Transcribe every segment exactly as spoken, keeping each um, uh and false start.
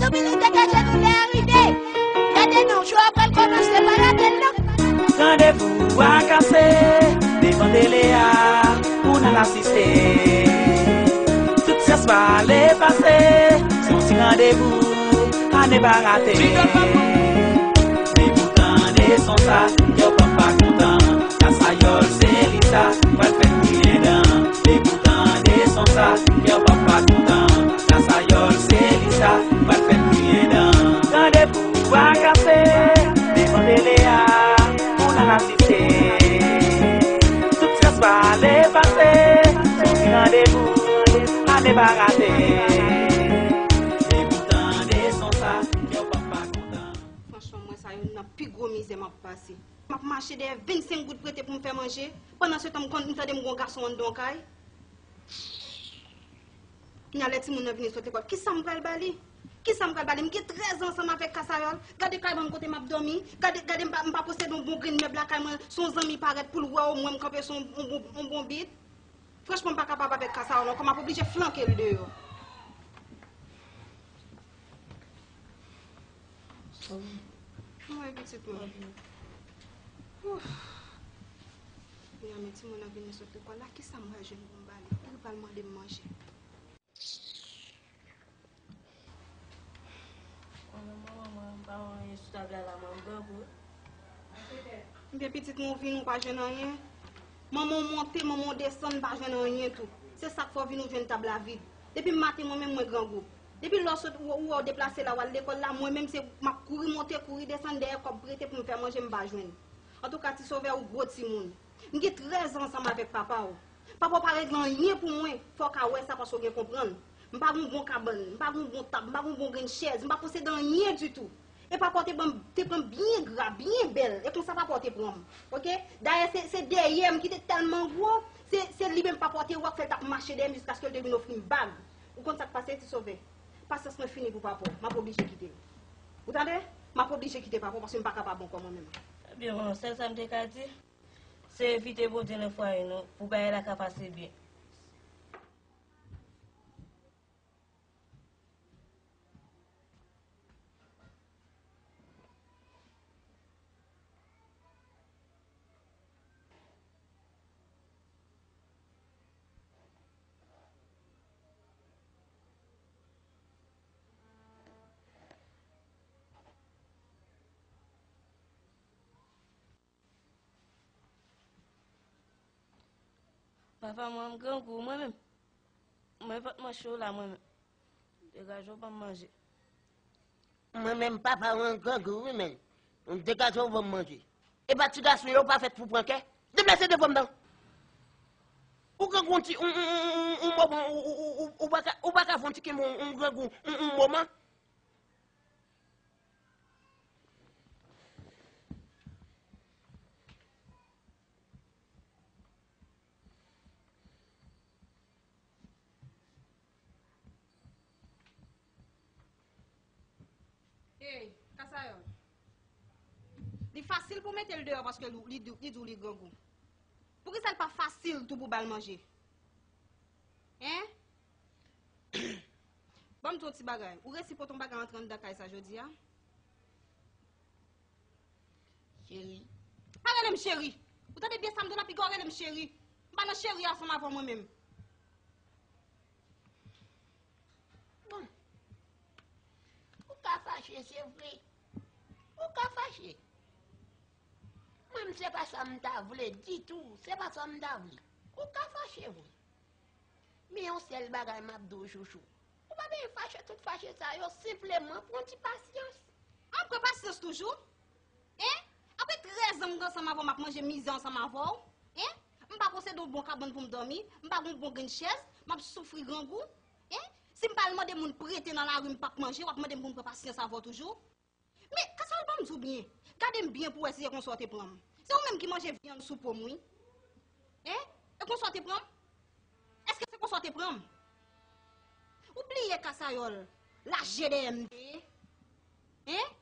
Doubilite ke je nou lè rive. Gade non, jou a pral kòmanse, pa rate l non. Randevou a kase devan tele a pou n al asiste. Tout syans pale pase, se yon ti randevou a ne pa rate. Depi w tande son sa, kè w p ap pa kontan. Kasayòl se li sa, pral fè kriye dan. Depi w tande son sa, kè w p ap pa kontan. Kasayòl se li sa, pral fè kriye dan. Randevou a kase devan tele a pou n al asiste. Tout syans pale pase, se yon ti randevou a ne pa rate. Depi w tande son sa, kè w p ap pa kontan. Franchman, mwen sa youn nan pi gwo mizè m ap pase. M ap mache dèyè vennsenk goud prete pou m fè manje. Pandan se tan, m konn, m tande m gon gason anndan yon kay. Kounya lè timoun nan vini sot lekòl, kisa m pral ba li? Kisa m pral ba li? M gen trèz an ansanm avèk Kasayòl. Gade kay banm kote m ap dòmi. Gade, gade m pa, m pa posede yon bon grenn mèb lakay mwen. Se yon zanmi parèt pou l wè w, m wè m kanpe sou yon, yon bon, yon bon bit. Franchman, m pa kapab avèk Kasayòl ankò, m ap oblije flanke l deyò. Mwen pitit mwen. Ouf. Kounya men timoun nan vini sot lekòl la, kisa m pral jwenn pou m ba li? Li pral mande m manje. Mwen menm, manman mwen, m pa wè anyen sou tab la, la, mwen, m grangou. Ebyen pitit mwen, ou vini, ou pa jwenn anyen. Manman w monte, manman w desann, pa jwenn anyen tou. Se sa k fè w vini, ou jwenn tab la vid. Depi maten, mwen menm, mwen grangou. Depi lè w sot, ou, ou wè w deplase la, w al lekòl la, mwen menm, se m ap kouri monte, kouri desann dèyè kòb prete pou m fè manje, m pa jwenn. Antouka, Ti Sovè, ou gwo timoun. M gen trèz an ansanm avèk papa w. Papa w pa regle anyen pou mwen, fò w ka wè sa paske w gen konprann. M pa gen yon bon kabann, m pa gen yon bon tab, m pa gen yon bon grenn chèz, m pa posede anyen ditou. E papa w te ban m, te pran m byen gra, byen bèl. E konsa papa w te pran m. Oke? Dayè, se, se dèyè m ki te tèlman gwo, se, se li menm papa w te wè k fè l t ap mache dèyè m jiskaske l te vin ofri m bag. Ou konn sa k pase, Ti Sovè? Pasyans mwen fini pou papa w. M ap oblije kite l. Ou tande? M ap oblije kite papa w paske m pa kapab ankò mwen menm. Ebyen, bon, sèl sa m te ka di, se envite Bondye nan fwaye nou pou bagay la ka pase byen. Papa, mwen, m grangou, mwen menm. Mwen, vant mwen cho la, mwen menm. Degaje w ban m manje. Mwen menm, papa, mwen grangou, wi, men. Degaje w ban m manje. E pa ti gason yo, ou pa fèt pou pran kè. Deplase devan m nan. Ou grangou yon ti, yon, yon, yon, yon, yon moman, ou, ou, ou, ou, ou pa ka, ou pa ka fè yon ti kenbe yon, yon grangou, yon, yon moman. Ey, Kasayòl. Li fasil pou mete l deyò paske li, li, di- li di w li grangou. Poukisa l pa fasil tou pou ba l manje? Hein? Ban m di w yon ti bagay. Ou resi pote yon bagay antre anndan kay sa jodi a? Cheri. Pa rele m cheri. Ou tande byen sa m di w la, piga w rele m cheri. M pa nan cheri ansanm avè w mwen menm. Bon. Ou ka fache, se vre. Ou ka fache. Mwen menm, se pa sa m ta vle ditou. Se pa sa m ta vle. Ou ka fache, vre. Men yon sèl bagay m ap di w, chouchou. Ou pa bezwen fache tout fache sa yo, senpleman pran ti pasyans. An pran pasyans toujou? Hein? Apre trèz an m ansanm avè w, m ap manje mizè ansanm avè w? Hein? M pa posede yon bon kabann pou m dòmi, m pa gen yon bon grenn chèz, m ap soufri grangou? Hein? Si m pa al mande moun prete nan lari, m p ap manje, w ap mande m pou m pran pasyans avè w toujou? Men, Kasayòl, ban m di w byen. Gade m byen pou w wè si se konsa w te pran m. Se ou menm ki manje vyann sou po m, wi. Hein? E konsa w te pran m? Èske se konsa w te pran m? Ou bliye, Kasayòl, laje dèyè m te ye? Hein?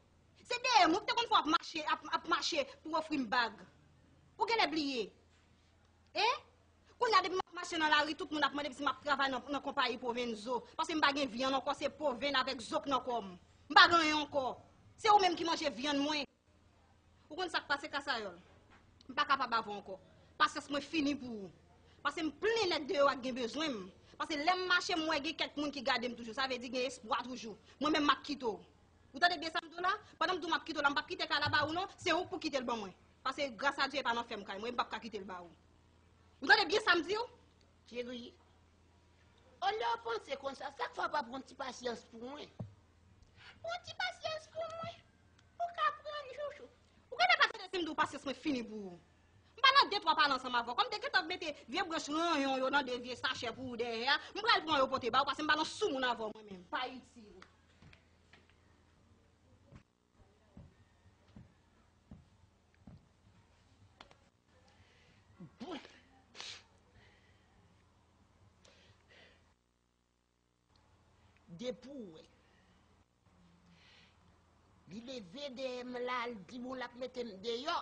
Se dèyè m ou te konn fè w ap mache, ap, ap mache pou w ofri m bag. Ou genlè bliye. Hein? Kounye a, depi m ap mache nan lari, tout moun ap mande m si m ap travay nan, nan konpayi Provenzo. Paske m pa gen vyann ankò, se pwovenn avèk zo k nan kò m. M pa gen anyen ankò. Se ou menm ki manje vyann mwen. Ou konn sa k pase, Kasayòl? M pa kapab avè w ankò. Pasyans mwen fini pou ou. Paske m plen nèg deyò a k gen bezwen m. Paske lè m mache, m wè gen kèk moun ki gade m toujou. Sa vle di gen espwa toujou. Mwen menm, m ap kite w. Ou tande byen sa m di w la? Pandan m di w m ap kite w la, m p ap kite kay la ba ou non. Se ou k pou kite l ban mwen. Paske gras a Dye, e pa nan fèm kay mwen, m p ap ka kite l ba ou. Ou tande byen sa m di w? Cheri, olye w panse konsa, sa k fè w pa pran ti pasyans pou mwen? Pran ti pasyans pou mwen. Ou ka pran l, chouchou. Ou genlè pa tande si m di w pasyans mwen fini pou ou. M pa nan de twa pale ansanm avè w. Kòm te gentan mete vye branch ranyon yo nan de vye sachè pou ou dèyè a, m pral pran yo pote ba ou, paske m pa nan soumoun avè w mwen menm. Pa itil. Depi w wè li leve dèyè m la, l di bon l ap mete m deyò,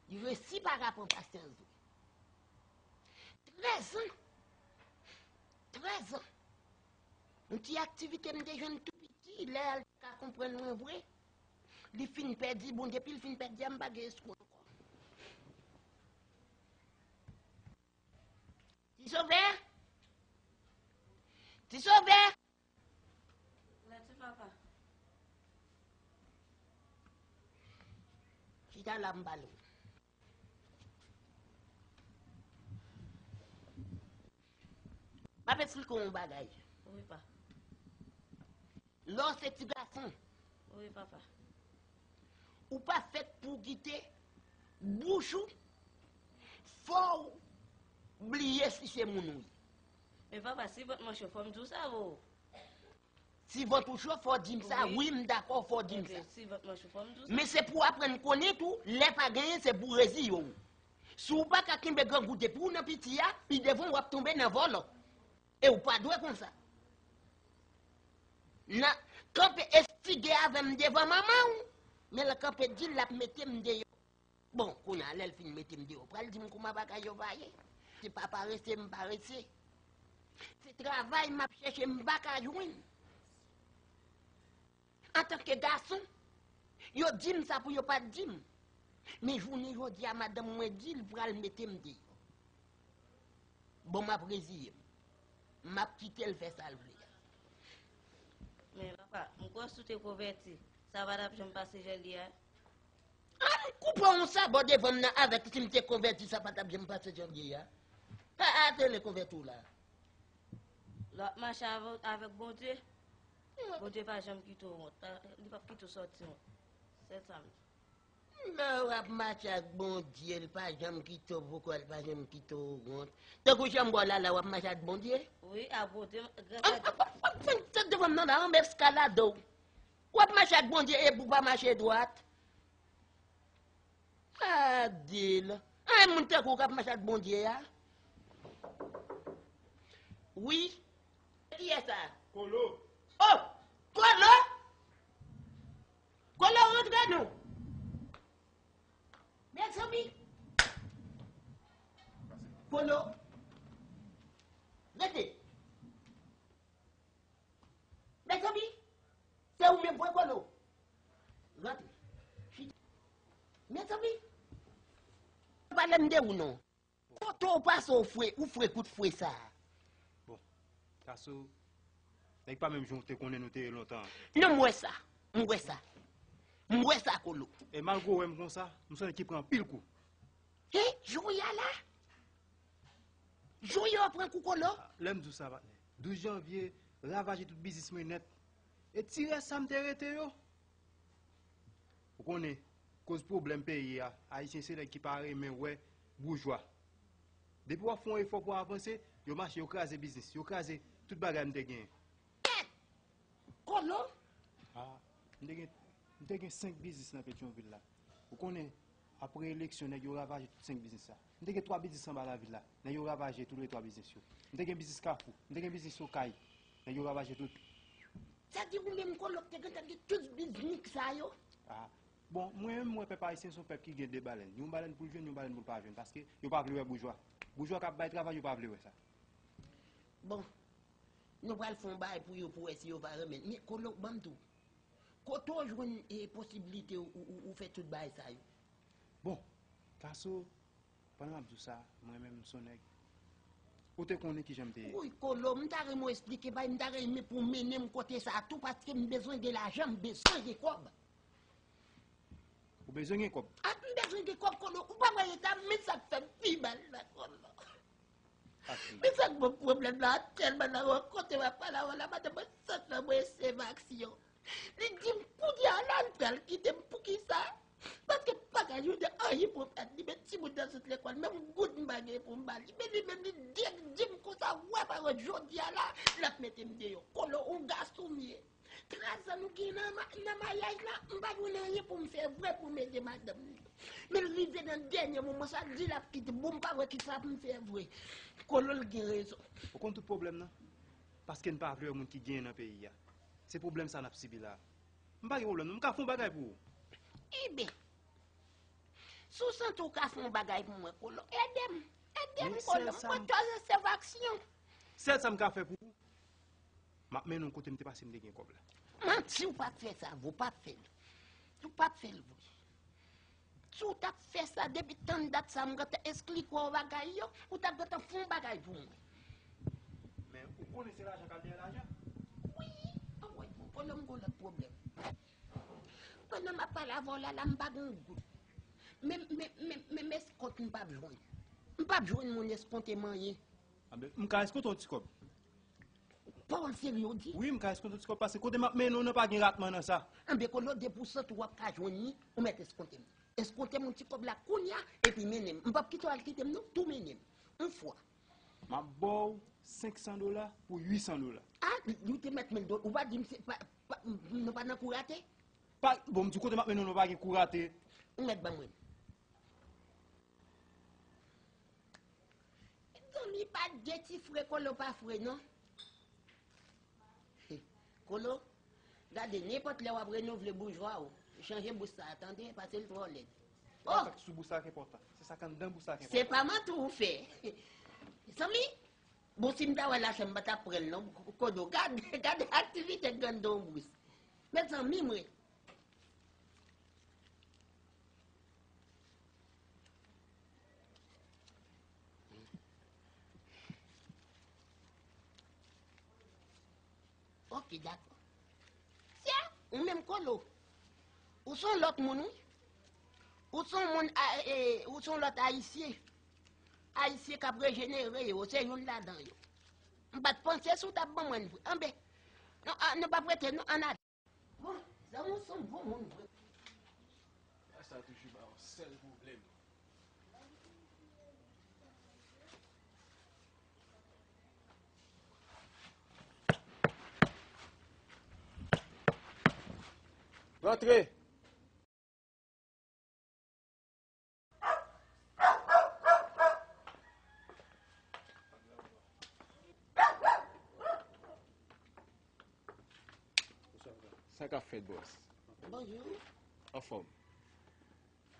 li resi pa ka pran pasyans vre. Trèz an, trèz an, yon ti aktivite m te jwenn tou piti, lè a l te ka konprann mwen vre, li fin pèdi, bon, depi l fin pèdi a, m pa gen espwa ankò. Ti Sovè! Ti Sovè! La ti papa. Chita la m pale w. M ap esplike w yon bagay. Wi, pa. Lè w se ti gason, wi, papa. Ou pa fèt pou w kite bouch ou, fò w bliye si se moun ou ye. Men papa, si vant mwen cho, fò m di w sa, vo. Si vant ou cho, fò w di m sa. Wi. Wi, m dakò, fò w di m sa. Ok, si vant mwen cho, fò m di w sa. Men se pou w aprann konnen tou, lè pa genyen, se pou w reziye w. Si w pa ka kenbe grangou depi w nan piti a, pi devan w ap tonbe nan vòlò. E w pa dwe konsa. Nan kanpe estige avè m devan manman w, men l kanpe di l ap mete m deyò. Bon, kounye a, lè l fin mete m deyò, pral di m kouman bagay yo va ye. Se pa parese m parese. Se travay m ap chèche, m pa ka jwenn. Antanke gason, yo di m sa pou yo pa t di m. Men jounen jodi a, madanm mwen di l pral mete m deyò. Bon, m ap reziye m. M ap kite l fè sa l vle a. Men papa, m kwè si w te konvèti, sa pa t ap janm pase jan l ye a. An koupe yon sabò devan m nan avèk, si m te konvèti, sa pa t ap janm pase jan l ye a. A, a, tele konvèti w la. Lè w ap mache avè, avèk Bondye, Bondye pa janm kite w wont. Pa, li p ap kite w sòti wont. Sèl sa m di. Lè w ap mache ak Bondye, l pa janm kite w, poukwa l pa janm kite w wont? Tankou jan m wè w la, la w ap mache ak Bondye? Wi, ak Bondye, grasa Dye. An, an, an, an, sot devan m nan la, an m eskalade w. W ap mache ak Bondye epi w pa mache dwat. Adil. An, moun tankou w k ap mache ak Bondye a? Wi. Kiyès sa? Kolo. Oh! Kolo! Kolo, rantre non. Mezanmi. Kolo. Rete. Mezanmi. Se ou menm vre, Kolo. Rantre. Chita. Mezanmi. Pale m de ou non. Kote w pase w fre, ou fre kout fre sa a? Bon, Kaso, nèg pa menm jan w te konnen nou te ye lontan an. Non, m wè sa. M wè sa. M wè sa, Kolo. E malgre w wè m konsa, m se yon nèg ki pran anpil kou. He, jan w ye a la? Jan w ye a pran kou, Kolo? Lè m di w sa, patnè. Douz janvye ravaje tout biznis mwen nèt. E ti rès sa m te rete yo. Ou konnen, koz pwoblèm peyi a, Ayisyen se nèg ki pa renmen wè boujwa. Depi w ap fè yon efò pou w avanse, yo mache, yo kraze biznis, yo kraze tout bagay m te genyen. Kolo! Ah, m te gen, m te gen senk biznis nan Petyonvil la. Ou konnen, apre eleksyon, nèg yo ravaje tout senk biznis la. M te gen twa biznis anba lavil la, nèg yo ravaje tou le twa biznis yo. M te gen biznis Kafou, m te gen biznis Okay, nèg yo ravaje tout. Sa di ou menm Kolo k te gentan gen tout biznis sa yo? Ah. Bon, mwen menm, mwen pèp ayisyen se yon pèp ki gen de balèn. Yon balèn pou l jwenn, yon balèn pou l pa jwenn, paske yo pa vle wè boujwa. Boujwa k ap bay travay, yo pa vle wè sa. Bon, nou pral fè yon bagay pou yo, pou wè si yo va renmen. Men Kolo, ban m di w, kote w jwenn, e, posiblite ou, ou, ou fè tout bagay sa yo? Bon, Kaso, pandan m ap di w sa, mwen menm, m se yon nèg. Ou te konnen kijan m te ye. Woy, Kolo, m ta renmen w esplike, bay, m ta renmen pou w mennen m kote sa a tou, paske m bezwen gen lajan, m bezwen gen kòb. Ou bezwen gen kòb? A, m bezwen gen kòb, Kolo. Ou pa wè eta m, men sa k fè m pi mal la, Kolo. Men sa k ban m pwoblèm la, tèlman nan rankontre m ap pale avè w la, madanm mwen sot nan mwen se vaksyon. Li di m kounye a la, l pral kite m. Poukisa? Paske m pa ka jwenn anyen pou m ba li. Men timoun nan sot lekòl, menm goud m pa gen pou m ba li. Men li menm, li di, di m konsa, wè, pa wè, jodi a la, l ap mete m deyò. Kolo, yon gason m ye. Twa zan nou gen nan ma-, nan maryaj la, m pa jwenn anyen pou m fè vre pou m ede madanm li. Men l rive nan dènye moman sa, l di l ap kite m. Bon, m pa wè kisa pou m fè vre. Kolo, l gen rezon. Ou konn tout pwoblèm nan? Paske n pa vle wè moun ki genyen nan peyi a. Se pwoblèm sa n ap sibi la. M pa gen pwoblèm non, m ka fè yon bagay pou ou. Eben, si w santi w ka fè yon bagay pou mwen, Kolo, ede m. Ede m, Kolo. M pran twa zan se vaksyon. Sèl sa m ka fè pou ou, m ap mennen w kote m te pase m te gen kòb la. Manti, ou p ap fè sa vre, ou p ap fè l. Ou p ap fè l vre. Si w t ap fè sa depi tann dat sa, m gentan eskli kò w bagay yo, ou t ap gentan fè yon bagay pou mwen. Men ou konnen se lajan k al dèyè lajan. Wi, anmwey, bon, Kolo, m gon lòt pwoblèm. Pandan m ap pale avè w la, la, m pa gen yon goud. Men, men, men, men, men eskont m p ap jwenn. M p ap jwenn moun eskonte m anyen. Anben, m ka eskonte w yon ti kòb. Pawòl serye w di? Wi, m ka eskonte w ti kòb, paske kote m ap mennen w nan pa gen ratman nan sa. Anben, Kolo, de pou sant w ap ka jwenn li, ou mèt eskonte m. Eskonte m yon ti kòb la kounye a, epi mennen m. M p ap kite w al kite m non, tou mennen m. Yon fwa. M ap ba w senk san dola pou uit san dola. A, ou te mèt mennen dola, ou pa di m se pa, pa, nou pa nan kou rate? Pa, bon, m di kote m ap mennen w nan pa gen kou rate. Ou mèt ban mwen. Zanmi, pa de ti fre, Kolo pa fre non. Kolo, gade, nenpòt lè w ap renouvle boujwa w, chanje bous sa a, tande, paske l twò lèd. Oh! Se pa sa k sou bous la k enpòtan, se sa k anndan bous la k enpòtan. Se pa manti w fè. Zanmi, bon, si m ta wè lajan m pa t ap pran l non, Kolo, gade, gade aktivite k anndan yon bous. Mezanmi, mwen. Ok, dakò. Sè, ou menm Kolo. Ou se yon lòt moun, wi. Ou se yon moun, a, e, ou se yon lòt ayisyen. Ayisyen k ap rejenere yo, se youn ladan yo. M pa t panse si w t ap ban mwen l vre. Anben, nou, a, nou p ap rete, non, ann ale. Bon, zanmi w se yon bon moun vre. Bagay sa toujou ba yon sèl pwoblèm. Rantre! Sa k ap fèt, bòs? Bonjou. Anfòm.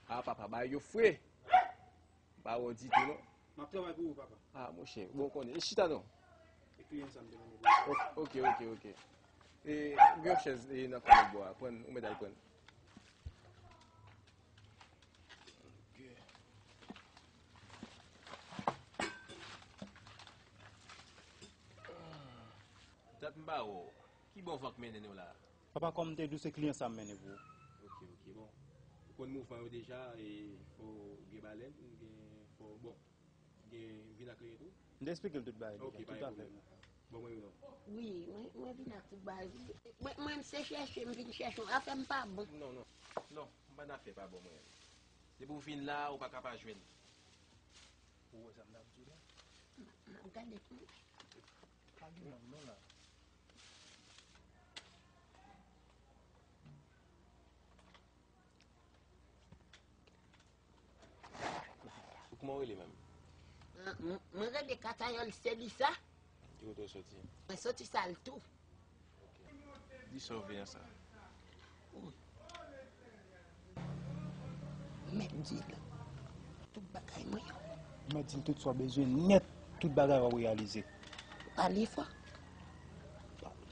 A, papa, bagay yo fre. M pa wè w ditou, non. M ap travay pou ou, papa. A, monchè, bon, w konnen. E chita, non. E kliyan sa m te mennen pou ou. Ok, ok, ok. E, gen yon chèz, e, nan kòmòd bò a. Pran, ou mèt al pran. Ok. Dat m pa wè w. Ki bò van k mennen nou la a? Papa, kòm m te di w, se kliyan sa m mennen pou ou. Ok, ok, bon. Ou konn mouvman yo deja, e fò w gen balèn, gen, fò, bon, gen vin ak kleren tou? M te eksplike l tout bagay deja, tout afè. Ok, pa gen pwoblèm. Bon, mwen yo non. Wi, mwen, mwen vin ak tout bagay. Mwen, mwen, m se chèche, m vin chèche w. Afè m pa bon. Non, non. Non, m pa nan afè pa bon, mwen. Depi w vin la, ou pa ka pa jwenn. Ou wè sa m t ap di w la? M, m ap gade pou mwen. Pa gen moun non la. Ou kòman w rele menm? Ah, m-, mwen rele Katayòl Selisa. Ki kote w soti? Mwen soti Saltou. Ok. Di sa w vle an sa. Wi. Mèt di l. Tout bagay mwen yo. Mèt di m tout sa w bezwen nèt, tout bagay w ap reyalize. Pale fò.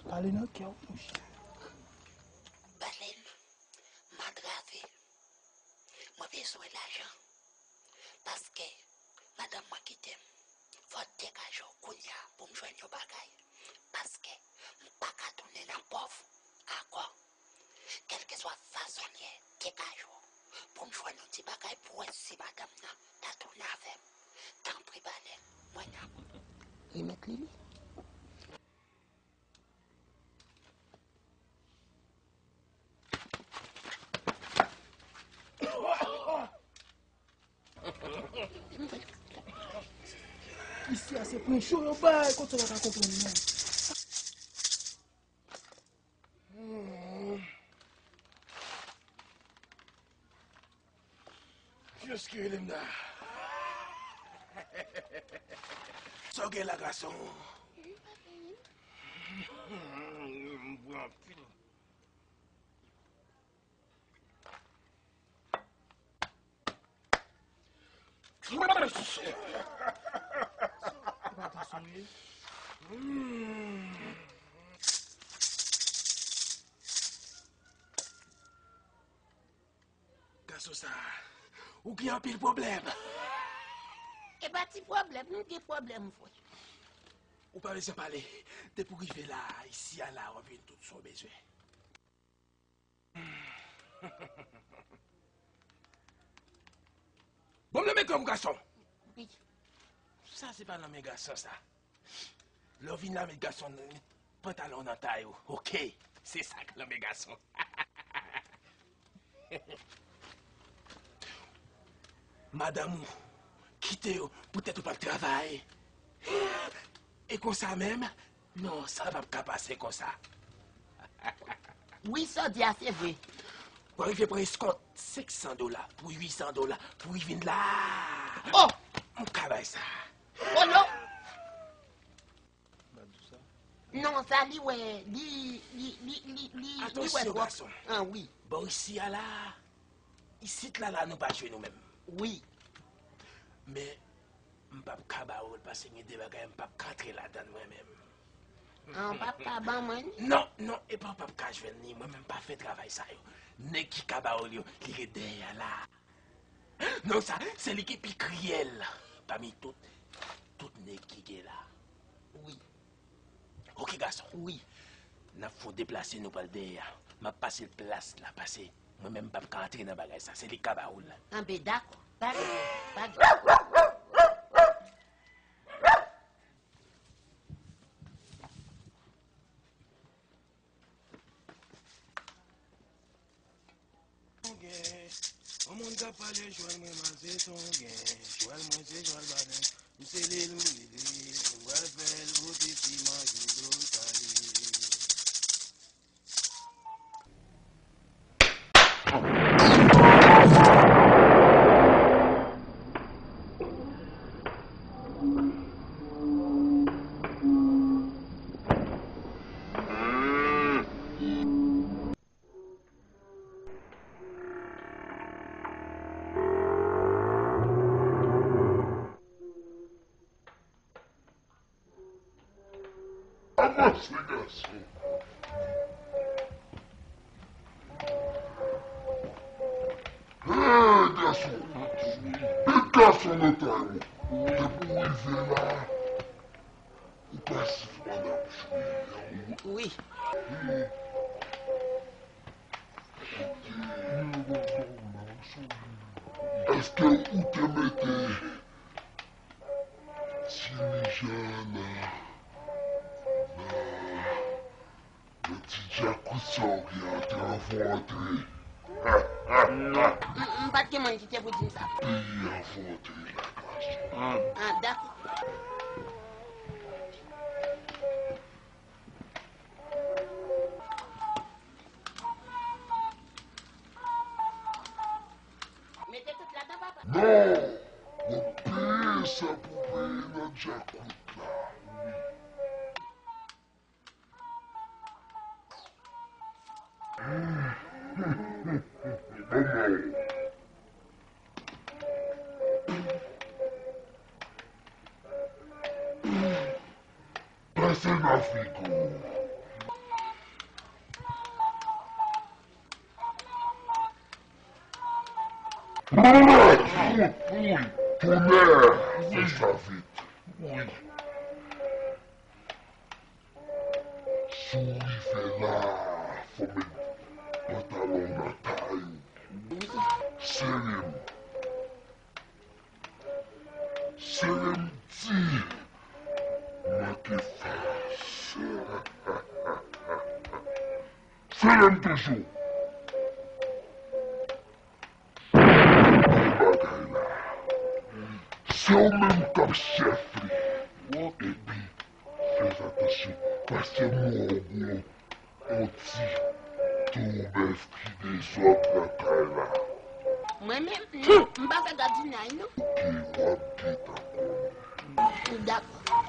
Pale nan kè w, monchè. Pale l. M antrave. Mwen bezwen lajan. Paske madanm mwen kite m. Fò w degaje w kounye a pou m jwenn yon bagay. Paske m pa ka tounen nan pòv ankò. Kèlkeswa fason l ye, degaje w pou m jwenn yon ti bagay pou wè si madanm nan ta tounen avè m. Tanpri, pale, mwen nan. Remèt li li. Isi a se pran cho yo bay, kote w pa ka konprann non. Jis ki rele m la. Sa w gen la, gason? M pran anpil. Gason sa, ou gen anpil pwoblèm. E pa ti pwoblèm, nou gen pwoblèm, vre. Ou pa bezwen pale. Depi w rive la, isi a la, w ap jwenn tout sa w bezwen. Bon, m nan men kòm gason. Wi. Sa se pa nan men gason, sa. Lè w vin la, met gason, met pantalon nan tay ou. Oke. Se sa k nan men gason. Madanm ou, kite yo, poutèt ou p ap travay. E konsa menm? Non, sa p ap ka pase konsa. Wi, sa w di a, se vre. W rive pran eskont senk san dola pou uit san dola pou w vin la. Oh! M ka bay sa. Oh non! Non, sa li wè, li, li, li, li, li, li wè twòp. Atansyon, gason. An, wi. Bò isi a la, isit la, la nou pa jwe nou menm. Wi. Men, m p ap ka ba ou l, paske gen de bagay m p ap ka antre ladan l mwen menm. An, w p ap ka ban mwen li? Non, non, e pa w p ap ka jwenn li, mwen menm m pa fè travay sa yo. Nèg ki ka ba ou l yo, li ret dèyè a la. Non, sa, se li ki pi kriyèl pami tout, tout nèg ki gen la. Wi. Oke, gason. Wi. N ap fè w deplase, nou pral dèyè a. M ap pase l plas la, pase. Mwen menm, m p ap ka antre nan bagay sa. Se li k ka ba ou l. Anben, dakò. Pa gen, pa gen. Yon moun k ap pale, jwèl mwen, man, se tongen. Jwèl mwen, se jwèl baden. M se lil ou lili, m pral fè l pote siman, joulo sale. Avanse, gason. Hey, gason. Met gason nan tay ou. Depi w rive la, ou pa sifon ap jwe. Wi. Hmm. Èske ou te mete Ti mijan nan, nan, nan ti djakout sa w gen an te anvan w antre. Non, m, m pa t gen moun ki te pou di m sa. Peyi anvan w antre la, gason. Ah, dakò. Mete tout ladan, papa. Non! W ap peye sa pou peye nan djakout la. Wi. Manman w. Pase nan figo. Mèt! Tonè! Fè sa vit. Si w rive la, fò w met pantalon w nan tay ou. Sere m. Sere m di. Manke fas. Sere m toujou. Pou bagay la. Se ou menm k ap chèf li. Epi, fè atansyon, paske m wè w gwo. On ti toubèf ki dezòd nan kay la. Mwen menm, non, m pa fè gadinay, non. Oke, w ap gentan konnen. Dakò.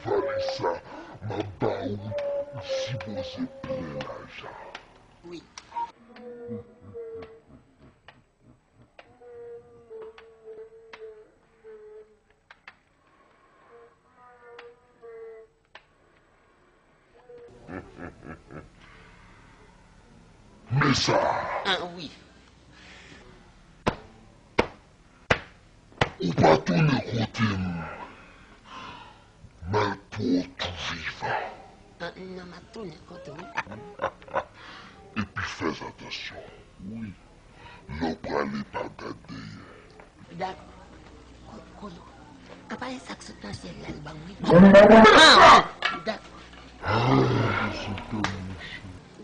Valiz sa, m ap ba ou, ou sipoze plen lajan. Wi. Men sa. Ah, wi. Ou pa tounen kote m. M al pou w tou vivan. Ah, non, m ap tounen kote w. Epi fè atansyon. Wi. Lè w prale pa gad dèyè. Dakò. Ko-, Kolo. Apa e sa k sot nan syèl la, li ban mwen? Dakò. Ah, sot nan mouche.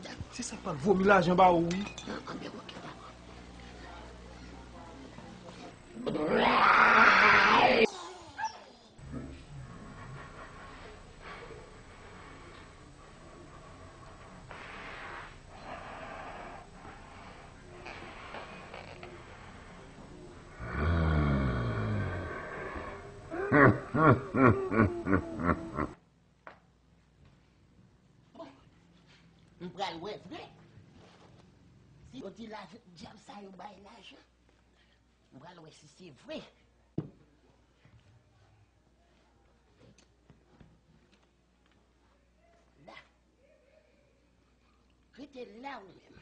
Dakò. Se sa k pral vomi lajan ba ou, wi. Ah, ah, ben, oke, dakò. M pral wè vre. Si yo di lajan, dyab sa yo bay lajan. M pral wè si se vre. La. Rete la ou menm.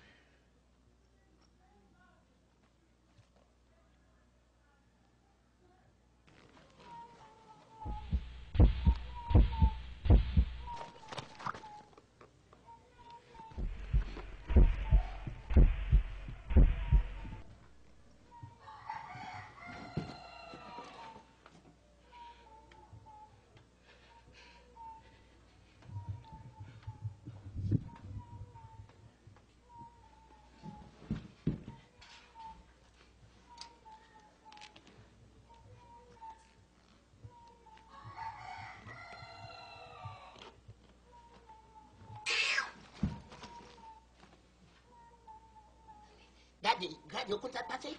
Gade, gade, ou konn sa k pase?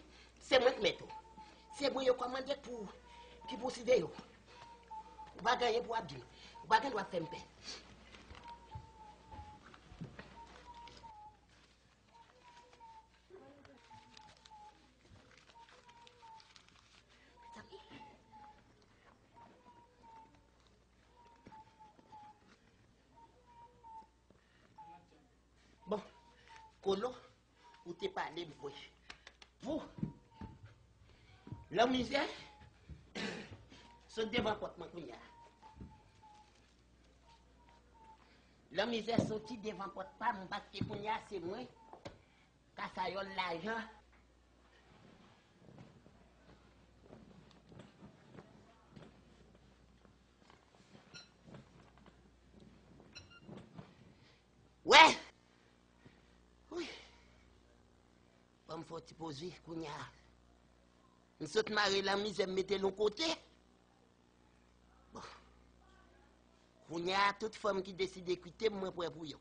Se mwen k mèt ou. Se mwen yo kòmande pou, ki pou siveye w. Ou pa gen anyen pou w ap di m. Ou pa gen dwa fè m pè. Bon, Kolo, ou te pale m vre. Pou lanmizè, sot devan pòt mwen kounye a. Lanmizè soti devan pòt pa m, paske kounye a se mwen, kasayòl lajan. Wè! Wi. Ban m fè yon ti poze kounye a. M sot mare lanmizè, m mete l yon kote. Bon. Kounye a, tout fanm ki deside kite m, mwen prè pou yo.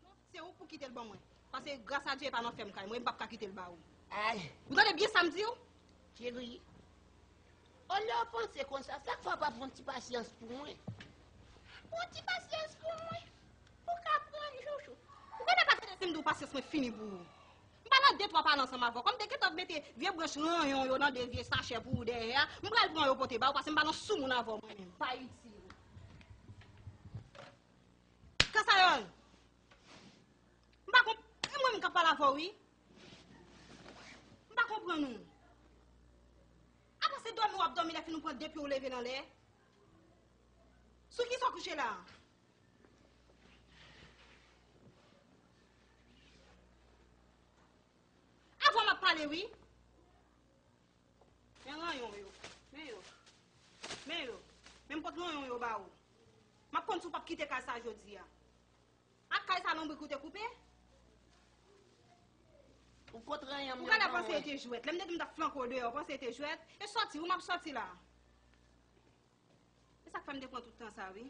Non, se ou k pou kite l ban mwen. Paske gras a Dye e pa nan fèm kay mwen, m p ap ka kite l ba ou. Ay. Ou tande byen sa m di w? Cheri, olye w panse konsa, sa k fè w pa pran ti pasyans pou mwen? Pran ti pasyans pou mwen. Ou ka pran l, chouchou. Ou genlè pa tande si m di w pasyans mwen fini pou ou. M pa Fè de twa pale ansanm avè w. Kòm te gentan mete vye branch ranyon yo nan de vye sachè pou ou dèyè a, m pral pran yo pote ba ou, paske m pa nan sou moun avè w mwen menm. Pa itil. Kasayòl. M pa konp-, e mwen menm k ap pale avè w, wi. M pa konprann ou. Apa se dòmi w ap dòmi lè fin ou pran de pye w leve l anlè? Sou kisa w kouche la a? Avè w m ap pale, wi. Men ranyon yo. Men yo. Men yo. Men m pot ranyon yo ba ou. M ap konn si w p ap kite kay sa jodi a. Ak kay sa lonbrik ou te koupe? Ou pot ranyon m yo ban mwen. Ou gade panse e te jwèt. Lè m te di m t ap flanke w deyò, panse e te jwèt? E sòti, wi, m ap sòti la. E sa k fè m te pran tout tan sa, wi.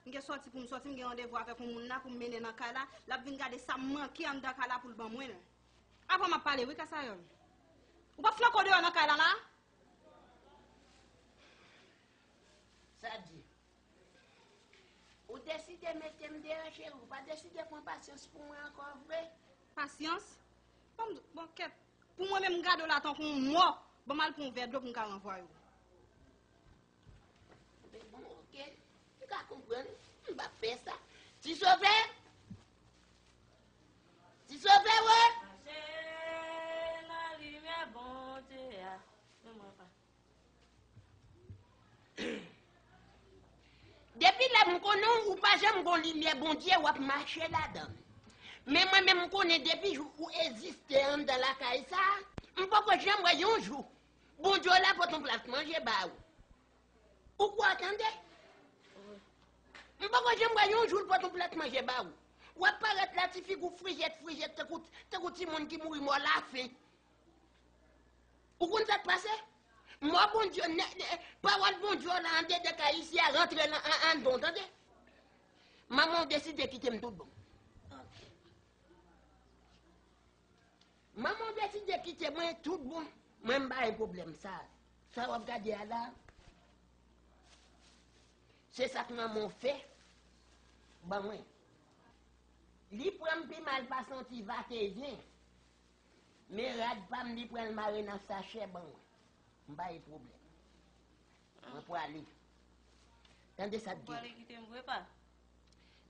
M gen sòti pou m sòti, m gen randevou avèk yon moun la pou m mennen nan kay la. L ap vin gade sa m manke anndan kay la pou l ban mwen l. Avè w m ap pale, wi, Kasayòl. Ou p ap flanke w deyò nan kay la, la? Sa di? Ou deside mete m deyò, cheri, ou pa deside pran pasyans pou mwen ankò vre? Pasyans? Bon, bon, kèt. Pou mwen menm, m gade w la tankou yon mò. Ban m al pran yon vè dlo pou m ka ranvwaye w. Bon, oke. M ka konprann. M p ap fè sa. Ti Sovè! Ti Sovè, wi! Mache nan limyè Bondye a. Men mwen pa. Depi lè m konnen w, ou pa janm gon limyè Bondye, w ap mache ladan l. Men mwen menm, m konnen depi jou ou egziste anndan lakay sa a, m poko janm wè yon jou Bondye w la pote yon plat manje ba ou. Ou kwè w tande? M poko janm wè yon jou l pote yon plat manje ba ou. W ap parèt la, ti figi w frijèt, frijèt, tankou, tankou timoun ki mouri mò lafen. Ou konn sa k pase? Mò Bondye, nè, nè, pawòl Bondye w la anndedan kay isi a, rantre l an, an, anndan w, tande? Manman w deside kite m tout bon. Manman w deside kite mwen tout bon. Mwen m pa gen pwoblèm sa. Sa w ap gade a la, se sa k manman w fè ban mwen. Li pran m pi mal pase yon ti vakezyen. Men rad pa m, li pran l mare nan sachè ban mwen. M pa gen pwoblèm. Mwen prale. Tande sa k gen. Ou prale kite m vre pa?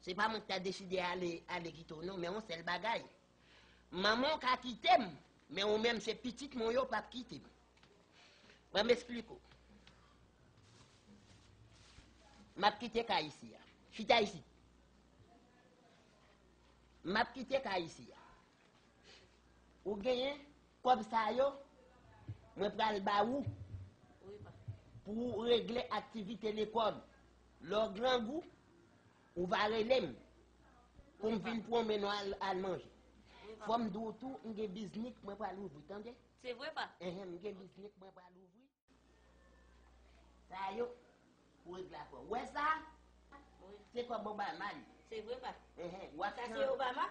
Se pa mwen ki ta deside ale, ale kite w non, men yon sèl bagay. Manman w ka kite m, men ou menm se pitit mwen yo p ap kite m. Ban m esplike w. M ap kite kay isi a. Chita isit. M ap kite kay isi a. Ou genyen kòb sa yo, mwen pral ba ou pou ou regle aktivite lekòl. Lè w grangou, ou va rele m pou m vin pwonmennen w al, al manje. Fò m di w tou, m gen biznik mwen pral ouvri, tande? Se vre, pa? Enhen, m gen biznik mwen pral ouvri. Sa yo, pou regle afè w. Ou wè sa? Wi. Se kòb Obama li. Se vre, pa? Enhen, w ap chan-, Sa se Obama?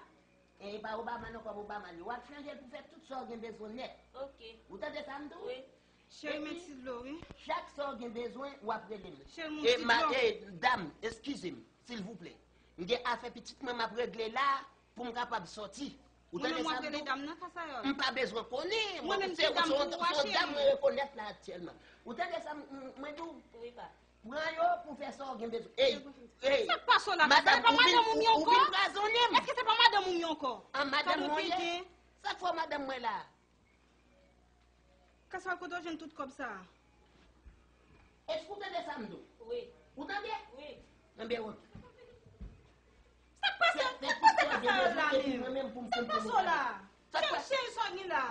E pa Obama non, kòb Obama li. W ap chanje l pou fè tout sa w gen bezwen nèt. Ok. Ou tande sa m di w? Wi. Cheri, men ti dlo, wi. Chak sa w gen bezwen, w ap rele m. Cheri, men ti dlo. E, dam, eskize m, silvouplè. M gen afè pitit mwen m ap regle la pou m kapab sòti. Ou tande sa m di w? Mwen menm w ap rele dam nan, Kasayòl. M pa bezwen konnen. Mwen menm se dam pou w a, cheri. Se yon dam mwen rekonèt la aktyèlman. Ou tande sa m, m, mwen di w? Wi, pa. Pran yo pou fè sa w gen bezwen. Ey, ey, sa k pase w la, Kasayòl? Madanm, ou vin, ou, ou vin krazonnen m. Èske se pa madanm ou m ye ankò? An, madanm mwen ye? Sa k fè w madanm mwen la? Kasayòl, kote w jwenn tout kòb sa a? Èske w tande sa m di w? Wi. Ou tande? Wi. Enben, oke. Sa k pase? Sa k pase Kasayòl la menm? Sa k pase w la? Cheri, cheri, sa w gen la?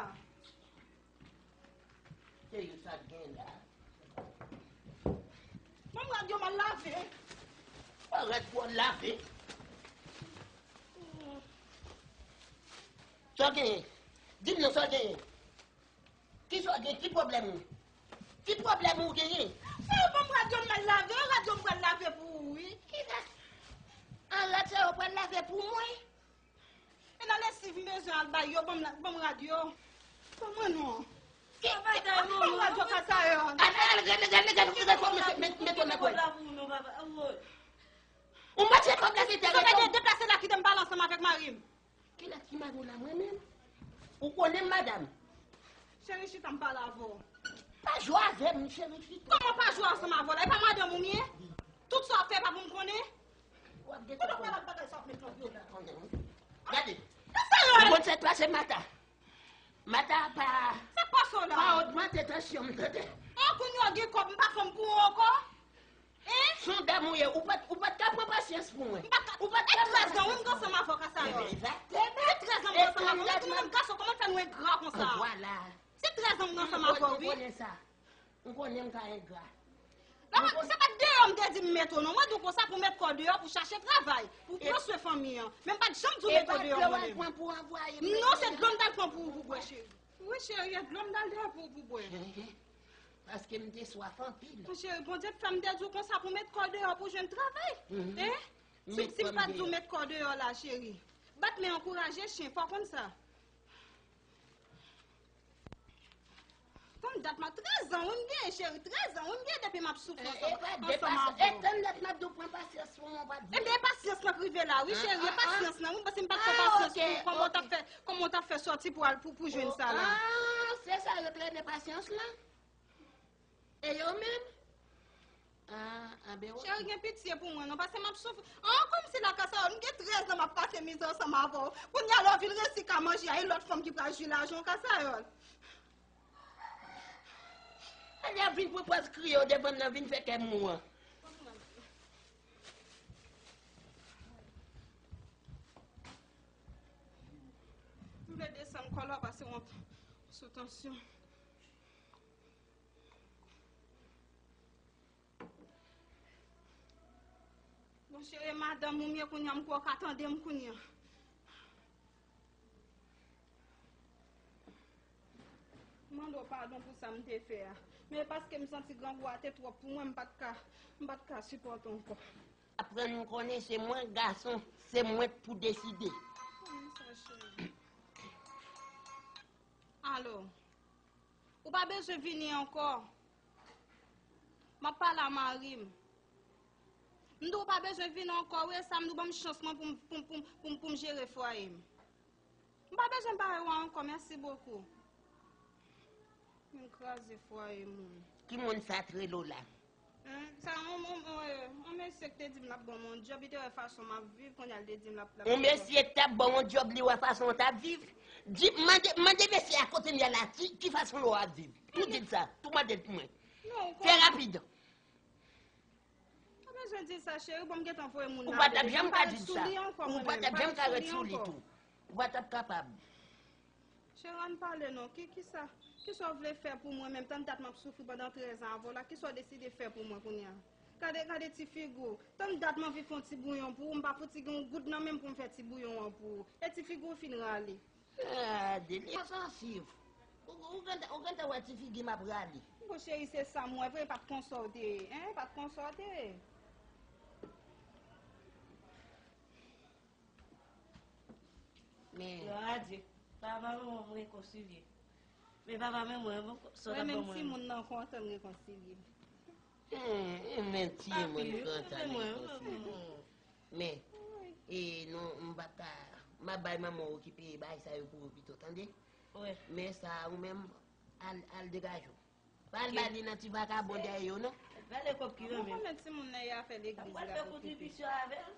Cheri, sa w gen la? Ban m rad yo m al lave. Arèt pou w al lave. Sa w genyen? Di m non, sa w genyen? Kisa w gen? Ki pwoblèm ou? Ki pwoblèm ou genyen? Frè, ban m rad yo m al lave, rad yo m pral lave pou ou, wi. Ki rad? An, rad sa yo pral lave pou mwen? E nan lesiv m bezwen al bay yo, ban m la, ban m rad yo. Ban mwen non. Ban m rad yo, Kasayòl. Al, al, gade, gade, gade, gade kòb mete, mete, mete nan kòl. Ou mete kòb la sou tè. Deplase la, kite m pale ansanm avèk mari m. Kilès ki mari w la, mwen menm? Ou konnen m, madanm? Cheri, chita, m pale avè w. Pa jwe avè m, cheri, chita. Kòman pa jwe ansanm avè w la? E pa madanm ou m ye? Tout sa w ap fè, pa pou m konnen? W ap gen... Kote w pral ak bagay sa w ap met nan pye w la? Gade. Sa yo ye? Ou konn sa k pase, Mata? Mata pa... Sa k pase w la? Pa ogmante tansyon m, tande? An, kounye a w gen kòb, m pa fanm pou ou ankò? Hein? Se yon dam ou ye, ou pa t, ou pa t ka pran pasyans pou mwen. M pa ka, ou pa t ka... E trèz an, wi, m gen ansanm avè w, Kasayòl. Egzakteman. E trèz an m gen ansanm avè w. Ou di menm gason, kòman l fè nou engra konsa? Vwala. Se trèz an m gen ansanm avè w, wi. M konnen sa. M konnen m ka engra. Nan, se pa t deyò m te di m mete w, non. Mwen di w konsa pou w met kò w deyò pou w chache travay, pou w konstwi fanmi an. Men m pa t janm di w mete w deyò mwen menm. Non, se dlo m t al pran pou ou pou w bwè, cheri. Wi, cheri, e dlo m t al deyò pou ou pou w bwè. Paske m te swaf anpil. Mon cheri, Bondye t fè m te di w konsa pou w met kò w deyò pou w jwenn travay. Hein? Si, si m pa t di w met kò w deyò la, cheri. Bat men ankouraje chen, fò w konn sa. Tann dat m ap, trèz an wi m gen, cheri, trèz an wi m gen depi m ap soufri ansanm, ansanm avè w. E tann dat m ap di w pran pasyans pou mwen, w pa t vle. Ebyen, e pasyans lan k rive la wi, cheri, e pasyans lan wi, paske m pa t pran pasyans pou ou, kòman w t ap fè, kòman w t ap fè sòti pou al, pou, pou jwenn sa la? Ah, se sa yo t rele pasyans lan? E yo menm? Ah, anben, ok. Cheri, gen pitye pou mwen, non, paske m ap soufri. An, kòmsi la, Kasayòl, m gen trèz an m ap pase mizè ansanm avè w. Kounye a, lè w vin resi ka manje a, e lòt fanm ki pral jwi lajan w, Kasayòl. Al ap vin pran pòz kriye w devan m nan, vin fè kè m mou an. M vle desann kò la, pase w sou tansyon. Monchè, e madanm ou m ye kounye a, m kwè w ka tande m kounye a. M mande w padon pou sa m te fè a. Men paske m santi grangou a te twòp pou mwen, m pa t ka, m pa t ka sipòte ankò. Aprann m konnen se mwen gason, se mwen k pou deside. Alo. Ou pa bezwen vini ankò. M ap pale a mari m. M di w ou pa bezwen vini ankò, wi, e sa m di w ban m chans mwen pou m, pou m, pou m, pou m, pou m jere fwaye m. M pa bezwen bare w a ankò, mèsi bokou. M kraze fwaye moun. Ki moun sa t rele w la? Hein? Sa, on, on, on, euh, on mesye ki te di m l ap ban m yon djòb, li te wè fason m ap viv, kounye a l te di m l ap, l ap... On mesye k t ap ban w yon djòb, li wè fason w t ap viv? Di, mande, mande mesye a kote m ye la, ki, ki fason l wè w ap viv? Tou di l sa, tou mande l pou mwen. Fè rapid. Pa bezwen di sa, cheri, bon, m gentan voye moun la. Ou pa t ap janm ka di sa. Ou pa t ap janm ka ret sou li tou. Ou pa t ap kapab. Cheri, ann pale non. Ki, kisa, kisa w vle fè pou mwen menm? Tann dat m ap soufri pandan trèz an avè w la. Kisa w deside fè pou mwen kounye a? Gade, gade ti figi w. Tann dat m anvi fè yon ti bouyon pou ou. M pa fouti gen yon goud nan men m pou m fè ti bouyon an pou ou. E ti figi w fin rale. Gade, li sansib. Ou, ou gentan, ou gentan wè ti figi m ap rale. Bon, cheri, se sa m wè vre, pa t konsa w te ye, hein? Pa t konsa w te ye. Men. Glwa a Dye. Papa, manman, m rekonsilye. Men papa, men mwen, bon, sa w t ap ban mwen. Mwen menm, timoun nan kontan n rekonsilye. Hmm, men timoun kontan n rekonsilye. Men, e, nou, m p ap ka, m ap bay manman w okipe bagay sa yo pou ou pito, tande? Men sa, ou menm, al, al degaje w. Pa al ba li nan ti vakabon dèyè yo, non. Gade kòb ki nan men m. Mwen konnen timoun nan e afè legliz la pou okipe. Mwen fè kontribisyon avè l.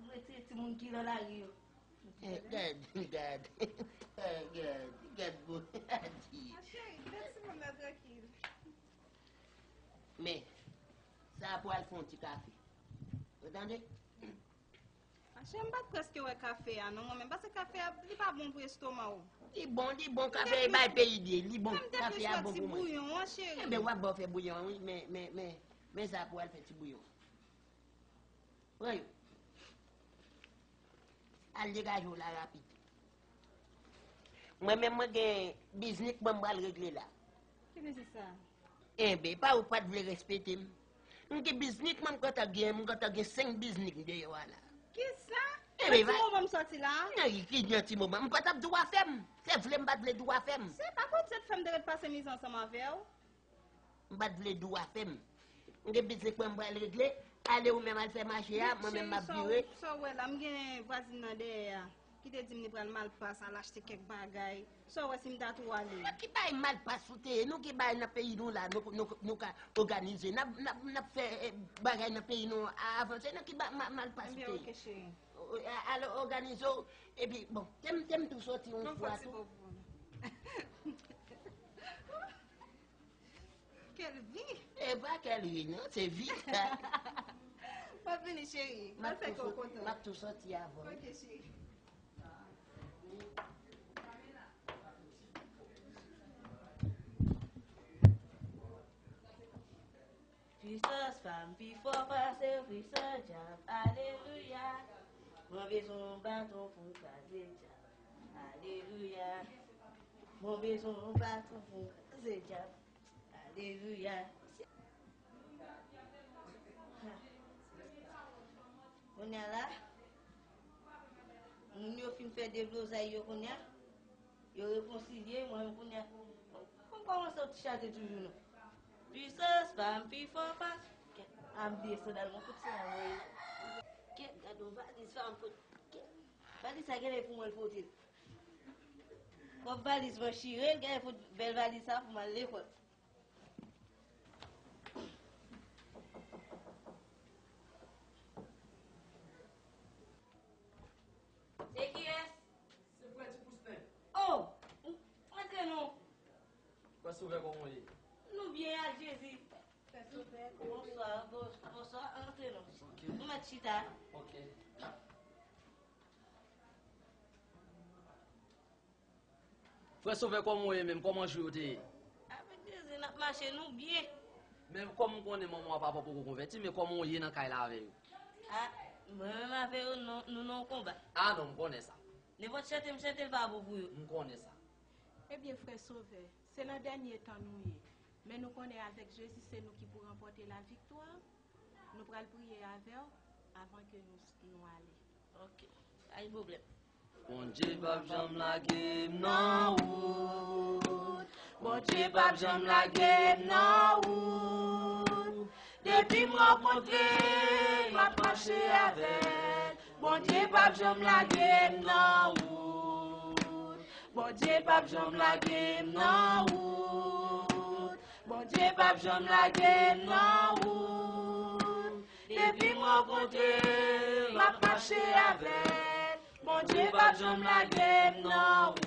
Retire timoun ki nan lari yo. Eh, gad, gad. Eh, gad, gad, bon, Adye. Ma chérie, kite timoun nan trankil. Men, sa pou al fè yon ti kafe. Ou tande? Mache, m pa t prèske wè kafe a non, mwen menm, paske kafe a, li pa bon pou estoma w. Li bon, li bon, kafe a e bay peyi l ye, li bon, kafe a bon pou mwen. Mwen m te plis wè ti bouyon an, cheri. Enben, w ap ba w fè bouyon an, wi, men, men, men, men sa pou al fè ti bouyon an. Pran yo. Al degaje w la rapid. Mwen menm, mwen gen biznis mwen m pral regle la. Ki biznis sa? Enben, pa ou pa t vle respekte m. M gen biznis mwen, m kontan gen, m kontan gen senk biznis deyò a la. Kisa? Enben, nan ti moman m sòti la? Nan ki, ki nan ti moman? M pa t ap di w afè m. Se vle m pa t vle di w afè m. Se pa Bondye t fè m te ret pase mizè ansanm avè w? M pa t vle di w afè m. M gen biznis mwen m pral regle. Ale ou menm al fè mache a, mwen menm m ap vire. Cheri, sa w, sa w wè la, m gen vwazin nan dèyè a. ki te di m li pral Malpas al achte kèk bagay. Sa w wè si m ta tou ale? Nan ki bay Malpas ou te ye? Nou gen bagay nan peyi nou la, nou, nou, nou ka òganize. N ap, n ap, n ap fè, eh, bagay nan peyi nou a-, avanse. Nan ki ba-, ma-, Malpas ou te ye? Ebyen, oke, cheri. O, o, a-, al òganize w. Epi, bon, te m, te m tou soti yon fwa tou. Yon fwa ti bobo. Kèl vi! E pa kèl vi, non, se vi. M ap vini, cheri. M ap fè kè w kontan. M ap tou soti avè w. Oke, cheri. Pisans pa m pi fò pase pisans dyab. Alelouya. Mwen bezwen yon baton pou m kraze dyab. Alelouya. Mwen bezwen yon baton pou m kraze dyab. Alelouya. Kounye a la, moun yo fin fè deblozay yo kounye a. Yo rekonsilye, mwen menm kounye a. Fò m kòmanse yon ti chante toujou non. Pisans pa m pi fò pa. Kèt, a m bliye sandal mwen, kote sandal mwen ye? Kèt, gade yon valiz fanm pot. Kèt, valiz sa genlè pou mwen l pote l. Kòb valiz mwen chire l, genlè pou bèl valiz sa pou m al lekòl. Se kiyès? Se Frè Ti Pousten. Oh! Antre non. Frè Sovè, kòman w ye? Nou byen ak Jezi. Bonswa, bons-, bonswa, antre non. Ok. Nou mèt chita. Ok. Frè Sovè, kòman w ye menm? Kòman jou yo te ye? Avèk Jezi, n ap mache, nou byen. Men kòm m konnen manman w ak papa w poko konvèti, men kòman w ye nan kay la avè yo? A, mwen menm avè yo, nou, nou nan yon konba. A non, m konnen sa. Nenpòt chante m chante, l pa bon pou yo. M konnen sa. Ebyen, frè Sovè, se nan dènye tan nou ye. Men nou konnen avèk Jezi, se nou ki pou ranpòte laviktwa. Nou pral priye avè w avan ke nou, nou ale. Ok, pa gen pwoblèm. Bondye p ap janm lage m nan wout. Bondye p ap janm lage m nan wout. Depi m rankontre l, m ap mache avè l. Bondye p ap janm lage m nan wout. Bondye p ap janm lage m nan wout. Bondye p ap janm lage m nan wout. Depi m rankontre l, m ap mache avè l. Bondye p ap janm lage m nan wout.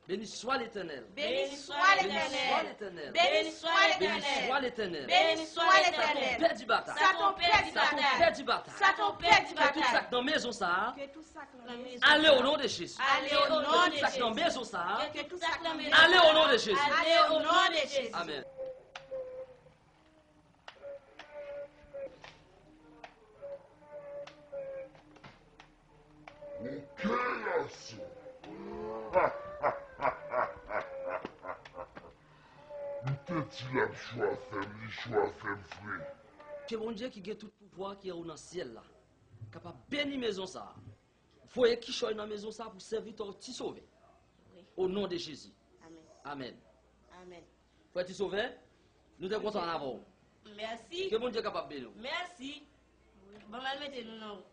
Béni soit l'Éternel. Béni soit l'Éternel. Béni soit l'Éternel. Béni soit l'Éternel. Béni soit l'Éternel. Satan pèdi batay. Satan pèdi batay. Satan pèdi batay. Satan pèdi batay. Ke tout sa k nan mezon sa a. Ke tout sa k nan mezon sa a. Ale o non de Jezi. Ale o non de Jezi. Ke tout sa k nan mezon sa a. Ke tout sa k nan mezon sa a. Ale o non de Jezi. Ale o non de Jezi. Amèn. Oke, gason. M te di l ap chwa fè m, li chwa fè m fre. Ke Bondye ki gen tout pouvwa ki anwo nan syèl la kapab beni mezon sa a. Voye kichòy nan mezon sa pou sèvitè w Ti Sovè. Wi. O non de Jezi. Amèn. Amèn. Amèn. Frè Ti Sovè, nou te kontan avè w. Mèsi. Ke Bondye kapab beni w. Mèsi. Ban m al mete nou nan wout.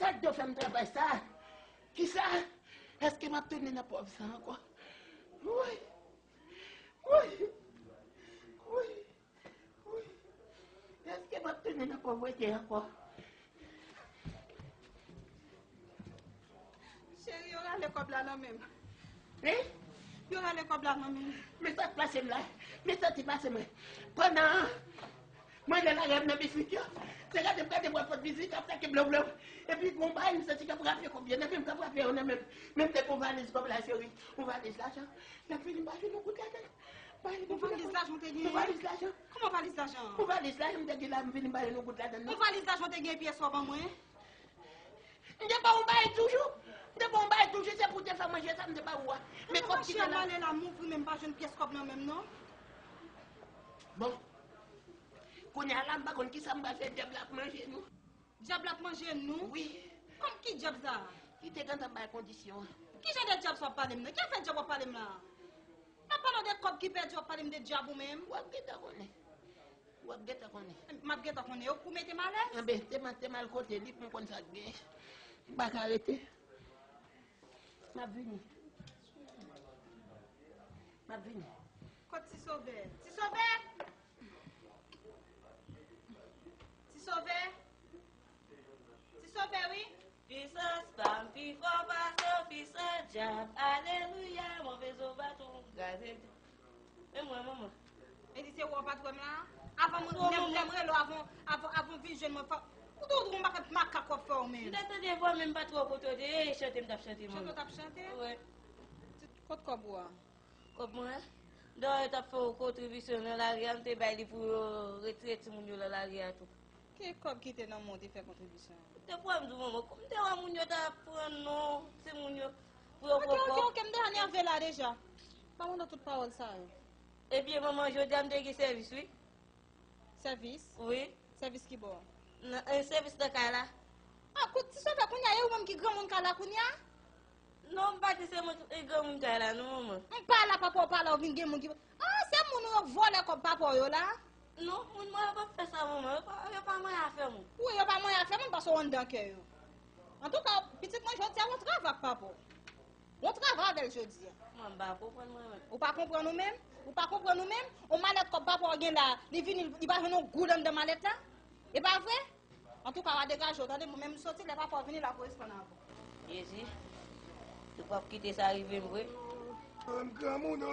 Sa k do fè m travay sa? Kisa? Èske m ap tounen nan pòv sa ankò? Woy! Woy! Woy! Wi. Èske m ap tounen nan pòvrete ankò? Cheri, yo rale kòb la nan men m. Hein? Yo rale kòb la nan men m. Men sa k pase m la? Men sa ki pase mwen? Pandan mwen nan lari a m nan biswit yo, se gade m gade m wè pòt biswit ap fè ke blow blow. Epi gon bagay m santi k ap rape kòb yo nan men m, k ap rape yo nan men m. Men m te gon valiz kòb la, cheri. Yon valiz lajan. L ap vini m pa jwenn yon goud ladan l. Yon valiz lajan w te genyen? Yon valiz lajan. Kòman valiz lajan? Yon valiz lajan m te gen la, m vini m pa jwenn yon goud ladan l non. Yon valiz lajan w te genyen pyès kòb an mwen? M te ba w yon bagay toujou. M te ba w yon bagay toujou, se pou w te fè manje sa m te ba ou a. Men kòb ki te la. Mwen ale la, m ouvri men m pa jwenn pyès kòb nan men m non. Bon. Kounye a la, m pa konn kisa m pral fè, dyab la ap manje nou. Dyab la ap manje nou? Wi. Kòm ki dyab sa? Li te gentan bay kondisyon. Ki jan de dyab sa w ap pale m nan? Ki afè dyab w ap pale m la? M ap pale w de kòb ki pèdi, w ap pale m de dyab ou menm? W ap gentan konnen. W ap gentan konnen. M ap gentan konnen. Ou mete m alèz? Anben, te mal, te mal kote li pou m konn sa k genyen. M pa ka rete. M ap vini. M ap vini. Kot Ti Sovè? Ti Sovè! Ti Sovè! Ti Sovè, wi! Pisans pa m pi fò pase w, pisans dyab. Alelouya, move zo baton, kraze. Men mwen, manman. E di se ou patwon m la? Avan mwen, lè m, lè m rele w, avan, avan, avan w vin jwenn mwen, fò, ou te, ou te yon makak, makak w ap fè w menm. M te tande vwa, men m pa t wè kote w te ye, e chante m t ap chante, manman. Chante w t ap chante? Wi. Kot kòb ou a? Kòb mwen? Dayè, yo t ap fè yon kontribisyon nan lari a, m te bay li pou yo retire timoun yo nan lari a tou. Ki kòb ki te nan men w te fè kontribisyon an? M te pran, m di manman, kòm m te wè moun yo t ap pran non timoun yo pou yo pran kòb. Ok, ok, ok, m deja nève la deja. Pa mande tout pawòl sa yo. Ebyen, manman, jodi a m te gen sèvis, wi. Sèvis? Wi. Sèvis ki bò? Nan, eh, sèvis nan kay la. Ah, kout, Ti Sovè, kounye a, e ou menm ki granmoun kay la kounye a? Non, m pa di se mwen ki granmoun kay la, non, manman. M pa la, papa w pa la, ou vin gen moun ki, ah, se moun ou yo vòlè kòb papa w yo la? Non, moun mwen yo p ap fè sa, manman. Yo pa, yo pa manyen afè moun. Wi, yo pa manyen afè moun paske w anndan kè yo. Antouka, pitit mwen, jodi a, w ap travay ak papa w. W ap travay avè l jodi a. Mwen, m pa konprann mwen menm. Ou pa konprann ou menm? Ou pa konprann ou menm? On malèt kòb papa w gen la, li vini, li pa jwenn on goud anndan malèt la? E pa vre? Antouka, w a degaje w, tande, mwen menm m soti, lè papa w vini la, w ap koresponn avè w. Jezi, li p ap kite sa rive m vre. Ah, m granmoun o!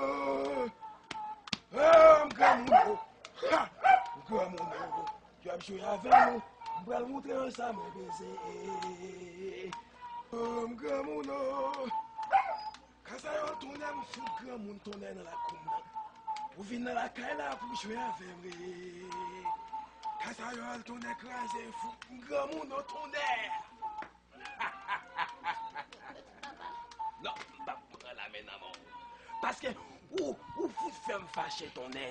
Ah, m granmoun o! Ha! M granmoun o! Yo ap jwe avè nou. M pral montre yo sa mwen peze. Ah, m granmoun o! Kazayòl tonnè, m fout granmoun tonnè nan lakou m nan. Ou vin nan lakay la pou jwe avè m, wi. Kazayòl tonnè kraze, fout m granmoun o tonnè. Non, m p ap pran lame nan men w. Paske ou, ou fout fè m fache tonnè.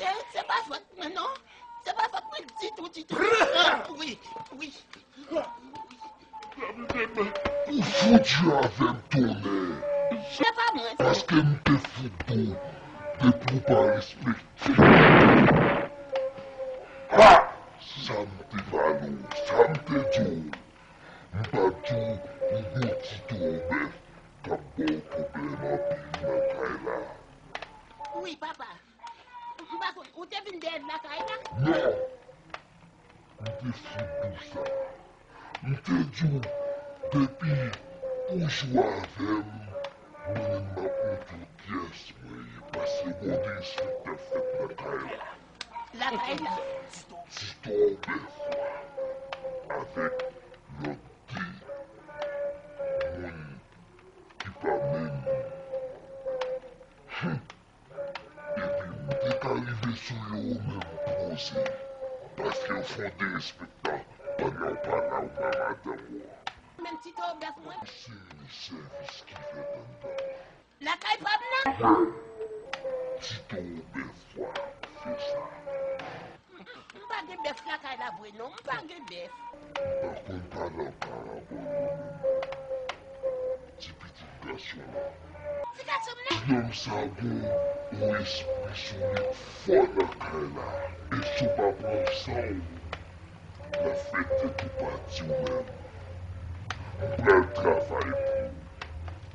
Se, se pa fòt mwen, non. Se pa fòt mwen ditou, ditou. Wi, wi. Ou fout jwe avè m tonnè. Se pa mwen. Paske m te fout di w depi w pa respekte. Ha! Sa m te pale w, sa m te di w. M pa di w, m gon ti toro bèf k ap ba w pwoblèm anpil nan kay la. Wi, papa. M pa konn, ou te vin dèyè lakay la? Non. M te fout di w sa. M te di w, depi ou jwe avè m, mwen menm m ap montre w kiyès mwen ye, paske gon derespektan fèt nan kay la. Lakay la. Ti toro bèf la, avèk lòt de moun ki pa menm. Hum. Epi m te ka rive sou yo menm poze, paske yo fè w derespektan pandan w pa la, ou pa madanm ou an. Menm ti toro bèf mwen. Yon seri de sèvis ki fèt anndan. Lakay pa m nan? Wè, ti toro bèf la fè sa. M pa gen bèf lakay la vre non, m pa gen bèf. M pa konn pale an parabòl mwen menm. Ti pitit gason la. Ti gason m nan? Nonm sa gon yon espri sou li fò nan kay la. E si w pa pran san w, l ap fè tèt ou pati w menm. M pral travay pou ou,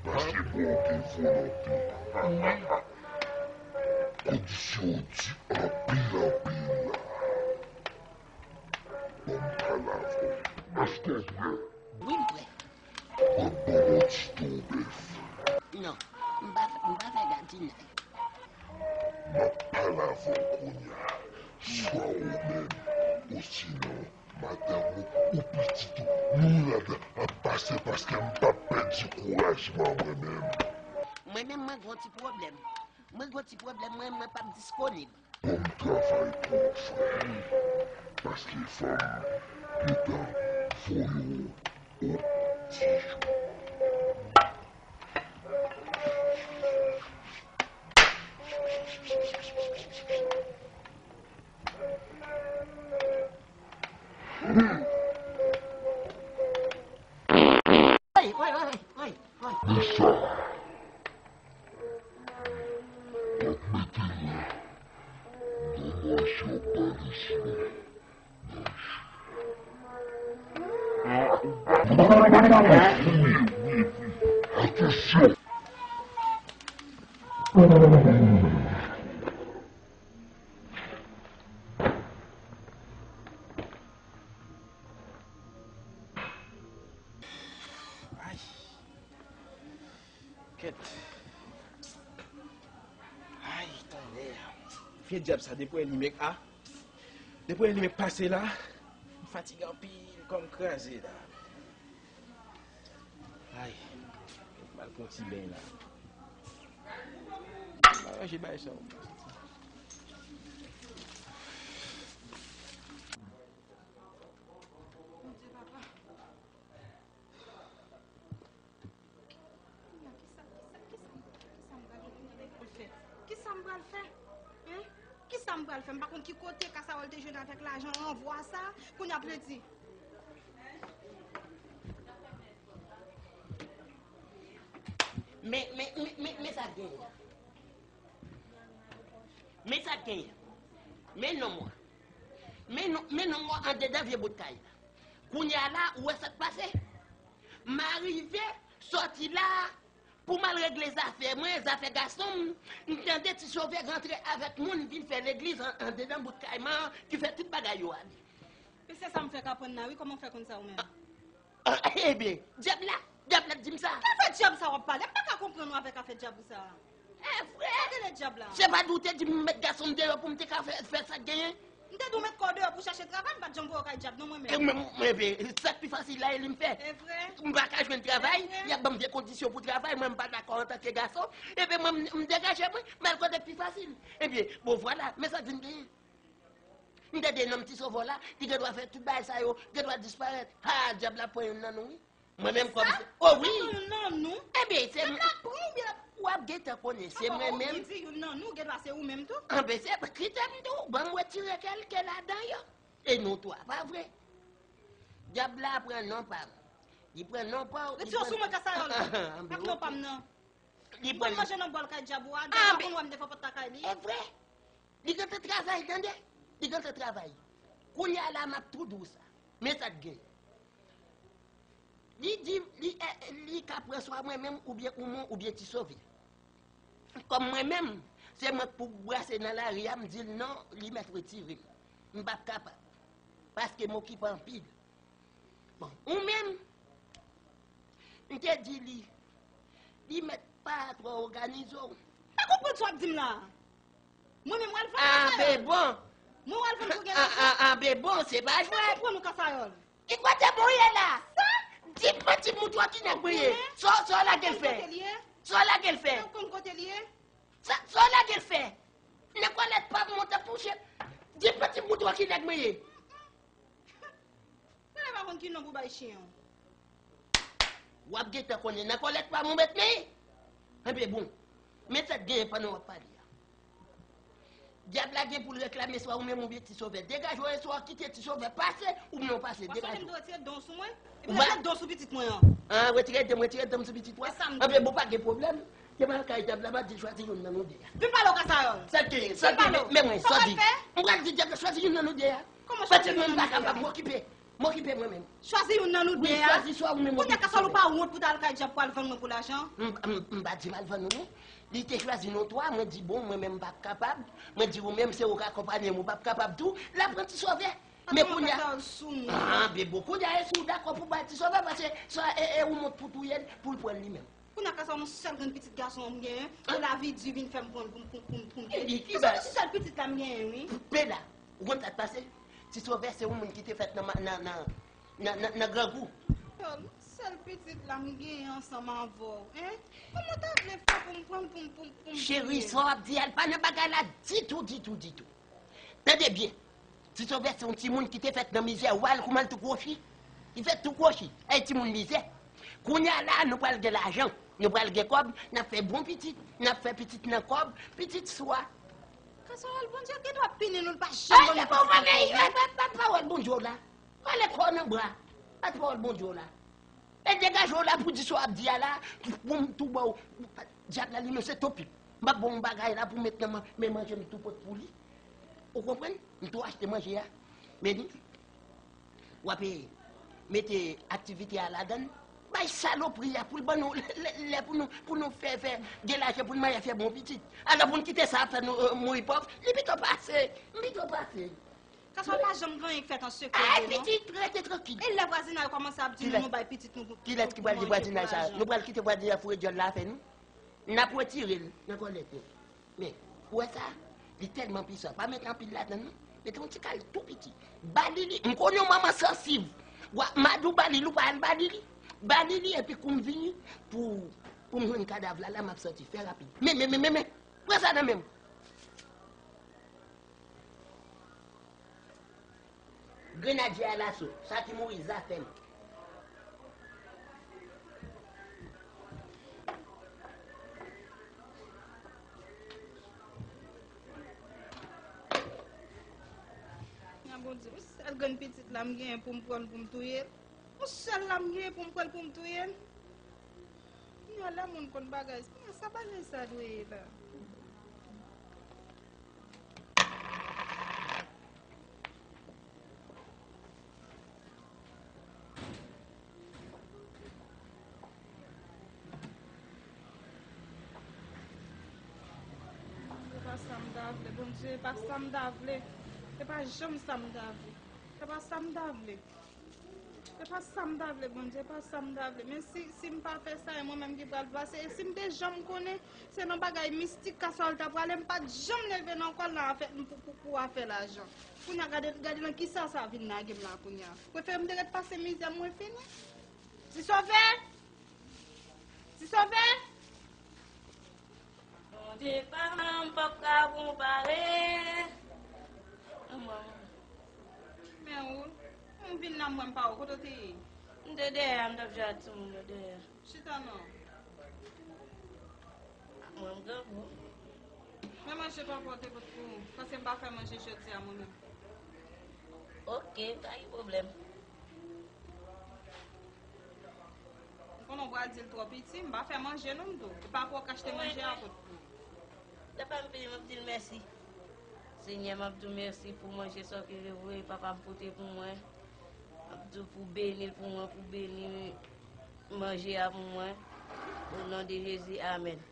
paske bon, gen volonte. Kondisyon di anpil, anpil la. Ban m pale avè w. Èske w prè? Wi, m prè. Ban m, ban m yon ti toro bèf. Non, m pa, m pa fè gadinay. M ap pale avè w kounye a. Swa ou menm, osinon madanm ou, ou pitit ou, nou ladan ap pase paske m p ap pèdi kouraj mwen, mwen menm. Mwen menm, mwen gon ti pwoblèm. Mwen gon ti pwoblèm, mwen, mwen p ap disponib. Bon, m travay pou ou, frè. Paske fanm gentan voye w o Dijou. Woy, woy, woy, woy, woy. Mesa, w ap mete nan manje w ap ba Leslie. Atansyon! Ay. Kèt. Ay, tonnè. Vye dyab sa, depi w wè li mèk a. Depi w wè li mèk pase la. M fatige anpil, kò m kraze la. Ay. M al pran ti beny la. M al ranje bagay sa yo. Bondye, papa. Kisa, kisa, kisa, kisa m pral fè? Kisa m pral fè? Hein? Kisa m pral fè? M pa konn ki kote Kasawòl te jwenn avèk lajan ranvwa sa. Kounye a ap redi. Men, men, men, men, men sa k genyen. Men sa k genyen. Men nonm mwen. Men non, men nonm mwen andedan vye bout kay la. Kounye a la, ou wè sa k pase? M arive sòti la pou m al regle zafè mwen, zafè gason m. M tande Ti Sovè rantre avèk moun vin fè legliz an, andedan bout kay mwen an, ki fè tout bagay yo ale. Mesye, sa m fèk aprann la wi, kòman w fè konn sa ou menm? Ah, ebyen, dyab la, dyab la di m sa. Ki afè dyab sa w ap pale? M pa ka konprann ou avèk afè dyab ou sa. E vre! Kote le dyab la? Se pa di w te di m met gason m deyò pou m te ka fè, fè sa k genyen? M te di w met kò w deyò pou w chache travay, m pa t janm voye w kay dyab non mwen menm. E mwen, mwen, ebyen, sa k pi fasil la, e li m fè. E vre? M pa ka jwenn travay, y ap ban m de kondisyon pou travay, mwen m pa dakò antanke gason, ebyen mwen m, m degaje mwen, m al kote k pi fasil. Ebyen, bon vwala, men sa k vin genyen. M tande non m Ti Sovè la, li gen dwa fè tout bagay sa yo, gen dwa disparèt. Ha, dyab la pran youn nan nou wi. Mwen menm kòm se, o wi. Sa? Pran youn nan nou? Ebyen, se m. Dyab la pran oubyen l ap... W ap gentan konnen, se mwen menm. Ou di youn nan nou, gen dwa se ou menm tou. Anben, se, kite m di w, ban m retire kèlke ladan yo. E nou twa, pa vre? Dyab la pran non pa m. Li pran non pa w, li pran... Retire w sou mwen, Kasayòl. Ak non pa m nan. Li pran... M konn manje nan bòl kay dyab ou a, dyab la konn wè m defwa pòt lakay li. E vre? Li gentan travay, tande. Li gentan travay. Kounye a la, m ap tou di w sa. Men sa k gen. Li di, li, eh, li ka pran swa mwen menm, oubyen Oumou, oubyen Ti Sovè. Kòm mwen menm, se mwen k pou brase nan lari a, m di l non, li mèt retire m. M p ap kapab. Paske m okipe anpil. Bon, ou menm, m te di li, li mèt pa twò òganize w. M pa konprann sa w ap di m la. Mwen menm, w al vann mwen, Kasayòl. Anben bon. Mwen, w al vann pou gen lajan. Anben bon, se pa jwèt. M pa konprann ou, Kasayòl. Ki kote mwen ye la? Sa? Di m, manti m, mouton ki nèg mwen ye. Sa, sa w lage l fè? Sa w lage l fè? Ou konn kote l ye? Sa, sa w lage l fè? Nan kòlèt pa m monte touche. Di m, manti m, mouton ki nèg mwen ye. Mwen pa konn ki non pou bay chen an. W ap gentan konnen nan kòlèt pa m ou met men. Enben bon, men sa k genyen pandan w ap pale a. Dyab la gen pou l reklame swa ou menm oubyen Ti Sovè. Degaje w, swa w kite Ti Sovè pase oubyen w pase. Degaje w. Ou santi m dwe retire dan w sou mwen? Epi retire dan w sou pitit mwen an. An, retire dan m, retire dan m sou pitit ou a. Enben bon, pa gen pwoblèm. Te m al kay dyab la, m a di l chwazi youn nan nou de a. Vin pale w, Kasayòl. Sa k genyen? Sa k genyen? Men mwen, sa w di. M pral di dyab la chwazi youn nan nou de a. Kòman chwazi youn nan nou de a? Paske mwen m pa kapab, m okipe. M okipe mwen menm. Chwazi youn nan nou de a. Wi, chwazi swa ou menm oubyen Ti Sovè. Kounye a, Kasayòl, ou pa wont pou w t al kay dyab pou al vann mwen pou lajan? M, m, m pa di m al vann ou non. Li te chwazi nou twa, mwen di bon, mwen menm m p ap kapab. Mwen di ou menm se ou k akonpanye m, ou p ap kapab tou. L ap pran Ti Sovè. Men kounye a, Kasayòl sou mwen. Anben bon, kounye a, e si w dakò pou bay Ti Sovè, paske sa, e, e ou mont pou touye l, pou l pran l li menm. Kounye a, Kasayòl, yon sèl grenn pitit gason an m genyen, pou lavi di vin fè m pran l pou m, pou m, pou m, pou m... Ebyen, ki bagay? Se sèl pitit la m genyen, wi. Pe la, ou konn sa k pase? Ti Sovè se yon moun ki te fèt nan ma-, nan, nan, nan, nan, nan grangou. Sèl pitit la m genyen ansanm avè w, en? Kòman w ta vle fè pou m pran l, pou m, pou m, pou m... Cheri, sa w ap di a, l pa nan bagay la ditou, ditou, ditou. Tande byen. Ti Sovè se yon timoun ki te fèt nan mizè. Ou pa wè l kouman l tou kwochi? Li fèt tou kwochi. Ay, timoun mizè. Kounye a la, nou pral gen lajan. Nou pral gen kòb. N ap fè bon pitit. N ap fè pitit nan kòb. Pitit swa. Kasayòl, Bondye gen dwa pini nou, l pa janm ban nou pitit nou. Ay, bon, mwen, men, men, men, men, pawòl Bondye w la. Pale kò w nan bra. Bat pawòl Bondye w la. E degaje w la pou di sa w ap di a la, pou m tou ba w. Dyab la, li menm se topik. M ap ba w yon bagay la pou met nan man-, men manje m tou pot pou li. Ou konprann? M tou achte manje a. Beni. W ap, e, mete aktivite a ladan l. Bay salopri a pou l ban nou lè, lè, lè pou nou, pou nou fè, fè, gen lajan pou n mare fè bon pitit. Alò pou n kite sa ap fè nou, e, mouri pòv, li pito pase. M pito pase. Kasòl pa janm gen anyen k fèt an sekrè vre, non. Pitit, rete trankil. E lè vwazinay yo kòmanse ap di nou, nou bay pitit nou pou, pou manje, pou lajan. Kilès ki pral di vwazinay sa? Nou pral kite vwazinay foure dyòl la fè nou? N ap retire l nan kòlèt nou. Men, ou wè sa? Li tèlman pwisan. Pa mete anpil ladan l, non. Mete yon ti kal tou piti. Ba li li. M konnen yon manman sansib. Wa, m a di w ba li li, ou pa al ba li li. Ba li li, epi kou m vini pou, pou m jwenn kadav la, la m ap sòti. Fè rapid. Men, men, men, men, men. Pran sa nan men m. Grenadye alaso, sa ki mouri, zafèm. Nan Bondye, yon sèl grenn pitit la m genyen pou m pran l pou m touye l. Yon sèl la m genyen pou m pran l pou m touye l. Kounya lè moun konn bagay, kounya sa bagay sa dwe ye la. Se pa sa m ta vle, Bondye, se pa sa m ta vle. Se pa janm sa m ta vle. Se pa sa m ta vle. Se pa sa m ta vle, Bondye, se pa sa m ta vle. Men si, si m pa fè sa, e mwen menm ki pral pase. E si m te janm konnen se nan bagay mistik Kasòl ta prale, m pa t janm leve nan kò l nan afè, pou, pou, pou afè lajan. Kounya, gade, gade nan kisa sa vin lage m la kounya. Prefere m te ret pase mizè m, mwen fini. Ti Sovè! Ti Sovè! Bondye pa m p ap ka konpare. Manman. Men ou, ou vin la m wè m pa wè w, kote w te ye? M te dèyè a, m t ap jwe ak timoun yo dèyè a. Chita non. Mwen m grangou. Men manje papa w te pote pou ou, paske m pa fè manje jodi a mwen menm. Oke, pa gen pwoblèm. M konnen w pral di l twò piti, m pa fè manje non m di w. E papa w k achte manje a kot pou ou. Lè pa m vini, m ap di l mèsi. Senyè, m ap di w mèsi pou manje sa w te voye papa m pote pou mwen. M ap di w pou beni l pou mwen, pou beni manje a pou mwen. O non de Jezi, amèn.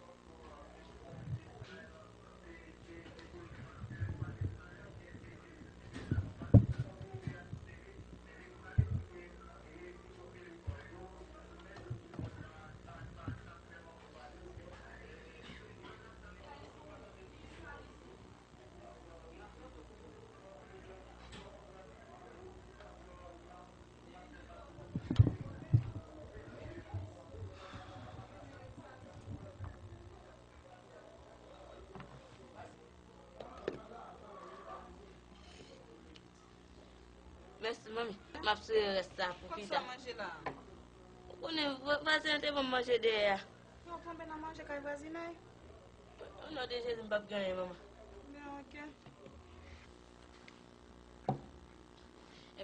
Mèsi, manmi. M ap sere rès sa pou pita. Kòm sa manje la? Ou konnen vwa-, vwazen an te ban m manje dèyè a. Yo tonbe nan manje kay vwazinay. O non de Jezi, m p ap gen anyen, manman. Ben, oke.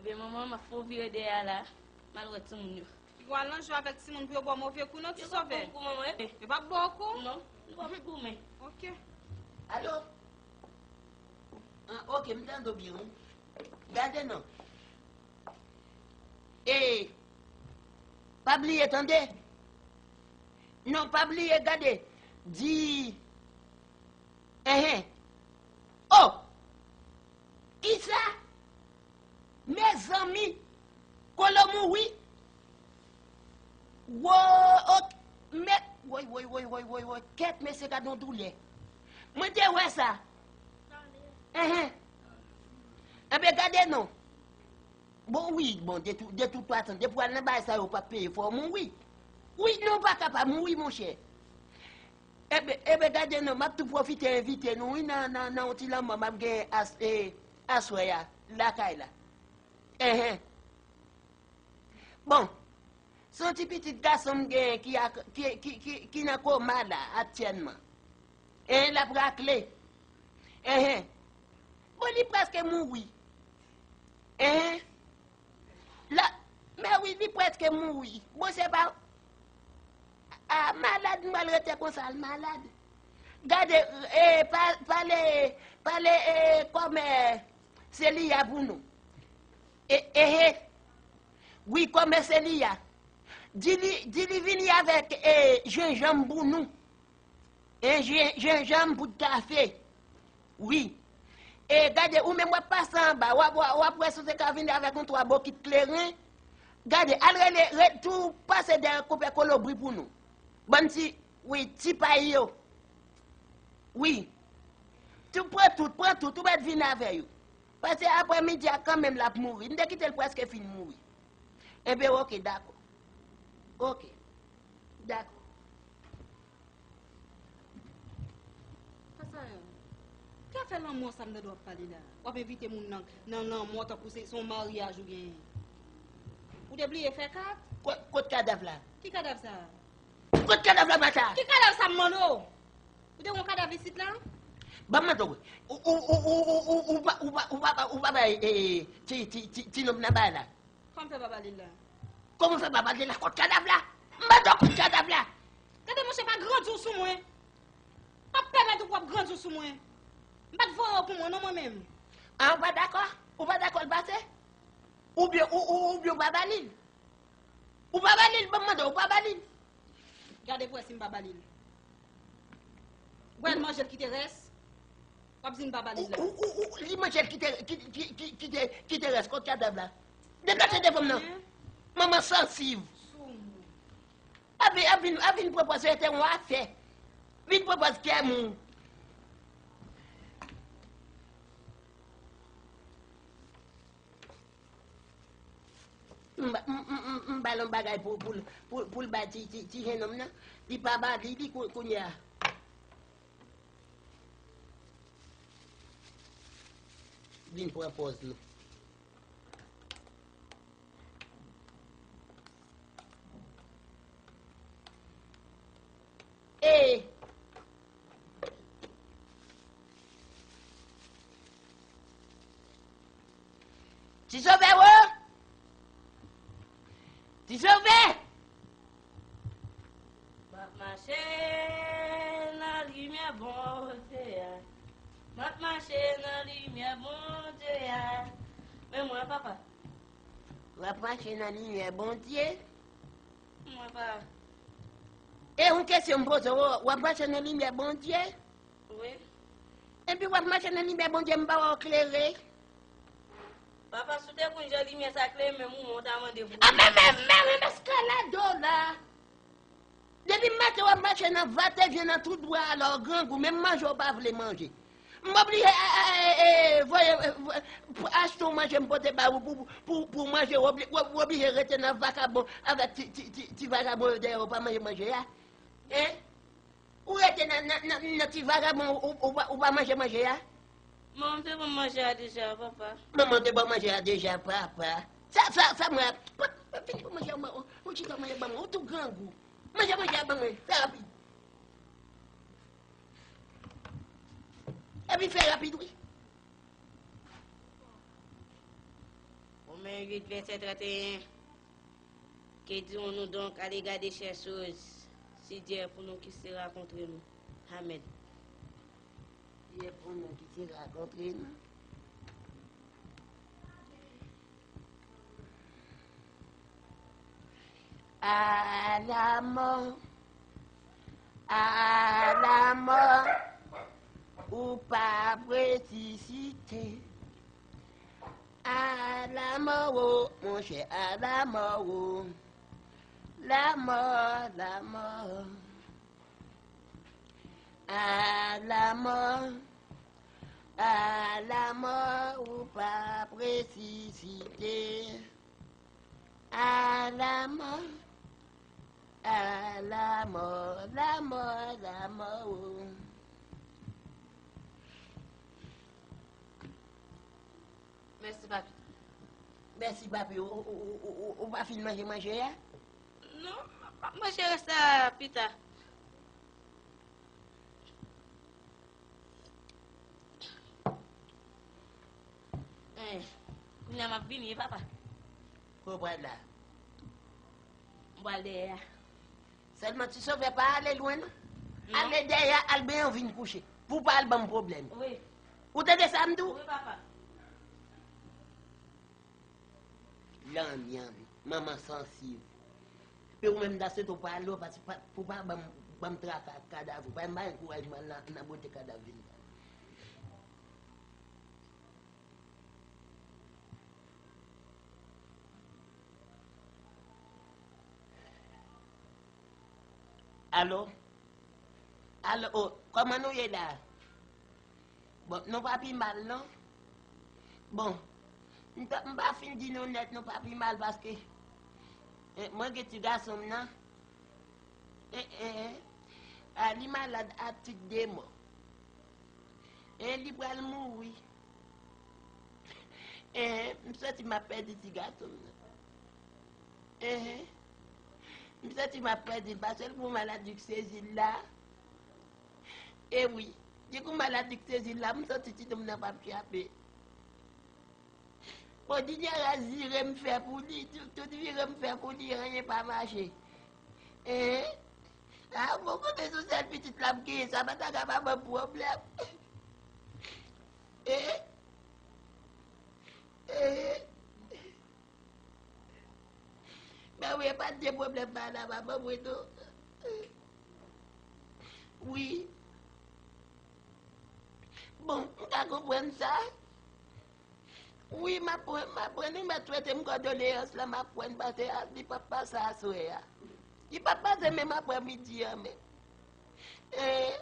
Ebyen, manman, m ap fè yon vire dèyè a la. M al wè timoun yo. Ou al nan jwe avèk timoun pou yo ba w move kou non, Ti Sovè. Yo p ap ba w kou, manman, e? Yo p ap ba w kou? Non, nou p ap goumen. Oke. Alo? Ah, oke, m tande w byen, wi. Gade non. E, pa bliye, tande. Non, pa bliye, gade. Di, enhen. Oh! Kisa? Mezanmi, Kolo mouri. Wo, ok, men, woy, woy, woy, kèt, mesye, gad yon doulè. Mwen te wè sa. Enhen. Enben, gade non. Bon, wi, bon, de tout, de tout fason, depi w al nan bagay sa yo, w p ap peye, fò w mouri. Wi, non, w pa ka pa mouri, monchè. Enben, enben, gade non, m ap tou pwofite envite nou, wi, nan, nan, nan yon ti lanmò m ap gen as-, e, aswè a, lakay la. Enhen. Bon, se yon ti pitit gason m genyen ki ak-, ki, ki, ki, ki nan koma la aktyèlman. Enhen, l ap rakle. Enhen. Bon, li prèske mouri. Enhen. Li prèske mouri. Bon, se pa. A, malad, m pral rete konsa, l malad. Gade, e, pa, pale, pale, e, kòmè Seliya pou nou. E, ehe. Wi, kòmè Seliya. Di li, di li vini avèk, e, jenjanm pou nou. E, jen, jenjanm poud kafe. Wi. E gade, ou menm w ap pase anba, w ap, w ap, w ap wè si w te ka vini avèk yon twa bokit kleren. Gade, al rele, re, tou pase dèyè konpè Kolobri pou nou. Bann ti, wi, ti pay yo. Wi. Tou pran tout, pran tout, ou mèt vin avè yo. Paske aprè midi a kanmenm l ap mouri. M te kite l prèske fin mouri. Enben, oke, dakò. Oke. Dakò. Sa sa ye? Ki afè lanmò sa m tande w ap pale la? W ap envite moun nan, nan lanmò tankou se, se yon maryaj ou genyen. Ou te bliye fè kat? Kot, kot kadav la? Ki kadav sa? Kot kadav la, bata? Ki kadav sa m mande w? Ou te gen yon kadav isit la? Ban m mande w, ou, ou, ou, ou, ou, ou, ou pa, ou pa, ou pa, ou pa bay, e, e, ti, ti, ti, ti nonm nan bay la? Kòman fè pa pale l la? Kòman fè pa pale l la? Kot kadav la? M mande w kot kadav la? Gade monchè, pa grandi w sou mwen. Pa pèmèt ou p ap grandi w sou mwen. M pa t voye w pou mwen non mwen menm. A, ou pa dakò? Ou pa dakò l pase? Oubyen, ou, ou, oubyen ou pa ba li l? Ou pa ba li l, ban m mande w, ou pa ba li l? Gade pou wè si m pa ba li l. Wè l manje l kite rès. W ap di m pa ba li l la. Ou, ou, ou, ou, li manje l kite, ki, ki, ki, kite, kite rès kot kadav la. Deplase devan m nan. Manman sansiv. Ap vin, ap vin, ap vin pran pòz se te yon afè. Vin pran pòz kè mou. M ba, m, m, m, m ba l yon bagay pou, pou, pou, pou l bay ti, ti, ti jennonm nan. Li pa ba li, li kou-, kounye a. Vin pran pòz nou. E! Ti Sovè wo! Ti Sovè! M ap mache nan limyè Bondye a. M ap mache nan limyè Bondye a. Men mwen, papa. W ap mache nan limyè Bondye? Mwen pa. E yon kesyon m poze w, w ap mache nan limyè Bondye? Wi. Epi w ap mache nan limyè Bondye, m pa wè w klere. Papa, si w te konn jan limyè sa klere, menm ou menm w ta mande pou. A, men, men, men, men, men eskalado la. Depi maten w ap mache nan vate vyen nan tout bwa, alò grangou, menm manje w pa vle manje. M oblije, e, e, e, e, voye, e, voye, pou achte yon manje m pote ba ou pou, pou, pou, pou manje, w obli-, w, w oblije rete nan vakabon avèk ti, ti, ti, ti vakabon yo dèyè w pa manje manje a. Hein? Ou rete nan, nan, nan, nan ti vakabon ou, ou, ou pa, ou pa manje manje a? Manman te ban m manje a deja, papa. Manman te ban manje a deja, papa. Sa, sa, sa mwen ap, fini pou manje a, ou, ou chita manje ban mwen, ou tou grangou. Manje manje a ban mwen, fè rapid. Epi fè rapid, wi. Romen uit, vèsè trannteyen. Que dirons-nous donc à l'égard des chères choses, si Dieu est pour nous, qui sera contre nous? Amen. Dieu est pour nous, qui sera contre nous? À la mort, à la mort, ou p ap resisite. À la mort, oh, monchè, à la mort, oh. La mort, la mort. À la mort, à la mort, ou p ap resisite. À la mort, à la mort, la mort, la mort, oh. Mèsi, papi. Mèsi, papi. Ou, ou, ou, ou, ou, ou pa fin manje manje a? Non, m ap manje rès la pita. Eh, kounye a m ap vini, wi, papa. Konprann la. M pral dèyè a. Sèlman ti sovè pa ale lwen non. Non. Ale dèyè, al benyen, vin kouche. Pou w pa al ban m pwoblèm. Wi. Ou tande sa m di w? Wi, papa. Lanmyanm, manman sansiv. E ou menm, m ta swete w pa ale, paske pa, pou w pa ban m, ban m traka ak kadav ou. Pa m pa ankouraje m al nan, nan bwote kadav vin. Alo? Alo, o, kòman nou ye la? Bon, nou pa pi mal, non? Bon, m pa, m pa fin di nou nèt, nou pa pi mal, paske, eh, mwen gen ti gason m nan. Eh, eh, eh. A, li malad a tit de mò. Eh, li pral mouri. Eh, m santi m ap pèdi ti gason m nan. Eh, m santi m ap pèdi l, paske l gon maladi k sezi l la. E wi, li gon maladi k sezi l la, m santi ti nonm nan p ap chape. Bon, Dinyara, vire m fè pou li, tout, tout vire m fè pou li, anyen pa mache. Eh? A, bon, kote sou sèl pitit la m genyen, sa pa ta ka pa ban m pwoblèm. Eh? Eh? Ben wi, e pa t de pwoblèm pa la, pa ban mwen non. Wi. Bon, m ka konprann sa. Wi, m ap pran, m ap pran, nou mèt swete m kondoleyans lan, m ap pran, paske a, li p ap pase aswè a. Li p ap pase menm aprè midi an menm. Eh,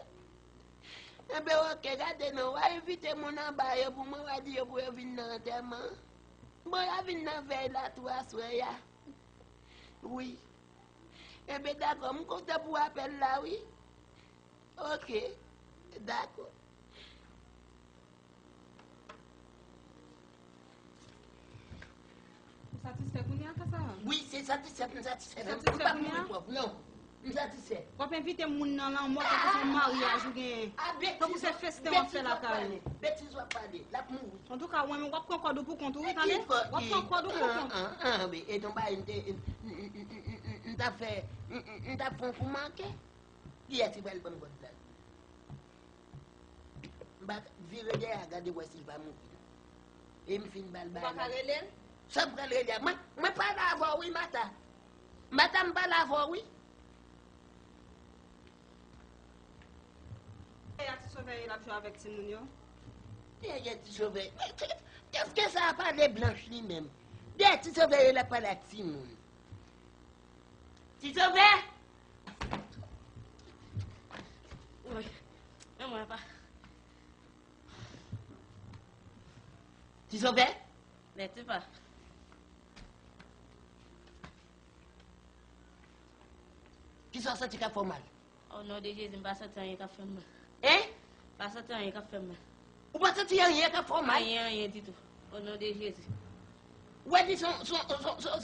enben, oke, gade non, w a envite moun anba yo pou mwen, w a di yo pou yo vin nan antèman. Bon, y a vin nan vèy la tou aswè a. Wi. Enben, dakò, m kontan pou apèl la, wi. Oke, dakò. Ou satisfè kounye a, Kasara? Wi, se satisfè, m satisfè. Ou satisfè kounye a? Non, m satisfè. W ap envite moun nan lanmò, tankou se yon maryaj ou genyen. Tankou se festen w ap fè lakay ou. Betiz w ap pale, l ap mouri. Antouka, w ap pran kòd ou pou kont ou, wi, tande? W ap pran kòd ou pou kont ou. An, an, an, e ton bagay, m te, m, m t ap fè, m, m, m t ap fè yon kou manke. Kiyès ki pral ban m kòd la? M pa ka vire dèyè a gade wè si l pa mouri. E m fin ba l bagay la. Ou pa ka rele l? Sa m pral rele a? Mwen, mwen pale avè w wi, Mata. Mata, m pale avè w wi. E a ti sovè l ap jwe avèk timoun yo? Dèyè ti sovè. Kèske sa a pale blanch li menm? Dèyè ti sovè l ap pale ak timoun. Ti sovè! Woy, men mwen pa. Ti sovè? Mèsi pa. Kisa w santi k ap fè w mal? O non de Jezi, m pa santi anyen k ap fè m mal. Hein? M pa santi anyen k ap fè m mal. Ou pa santi anyen k ap fè w mal? Anyen, anyen ditou. O non de Jezi. Ou wè li se, se,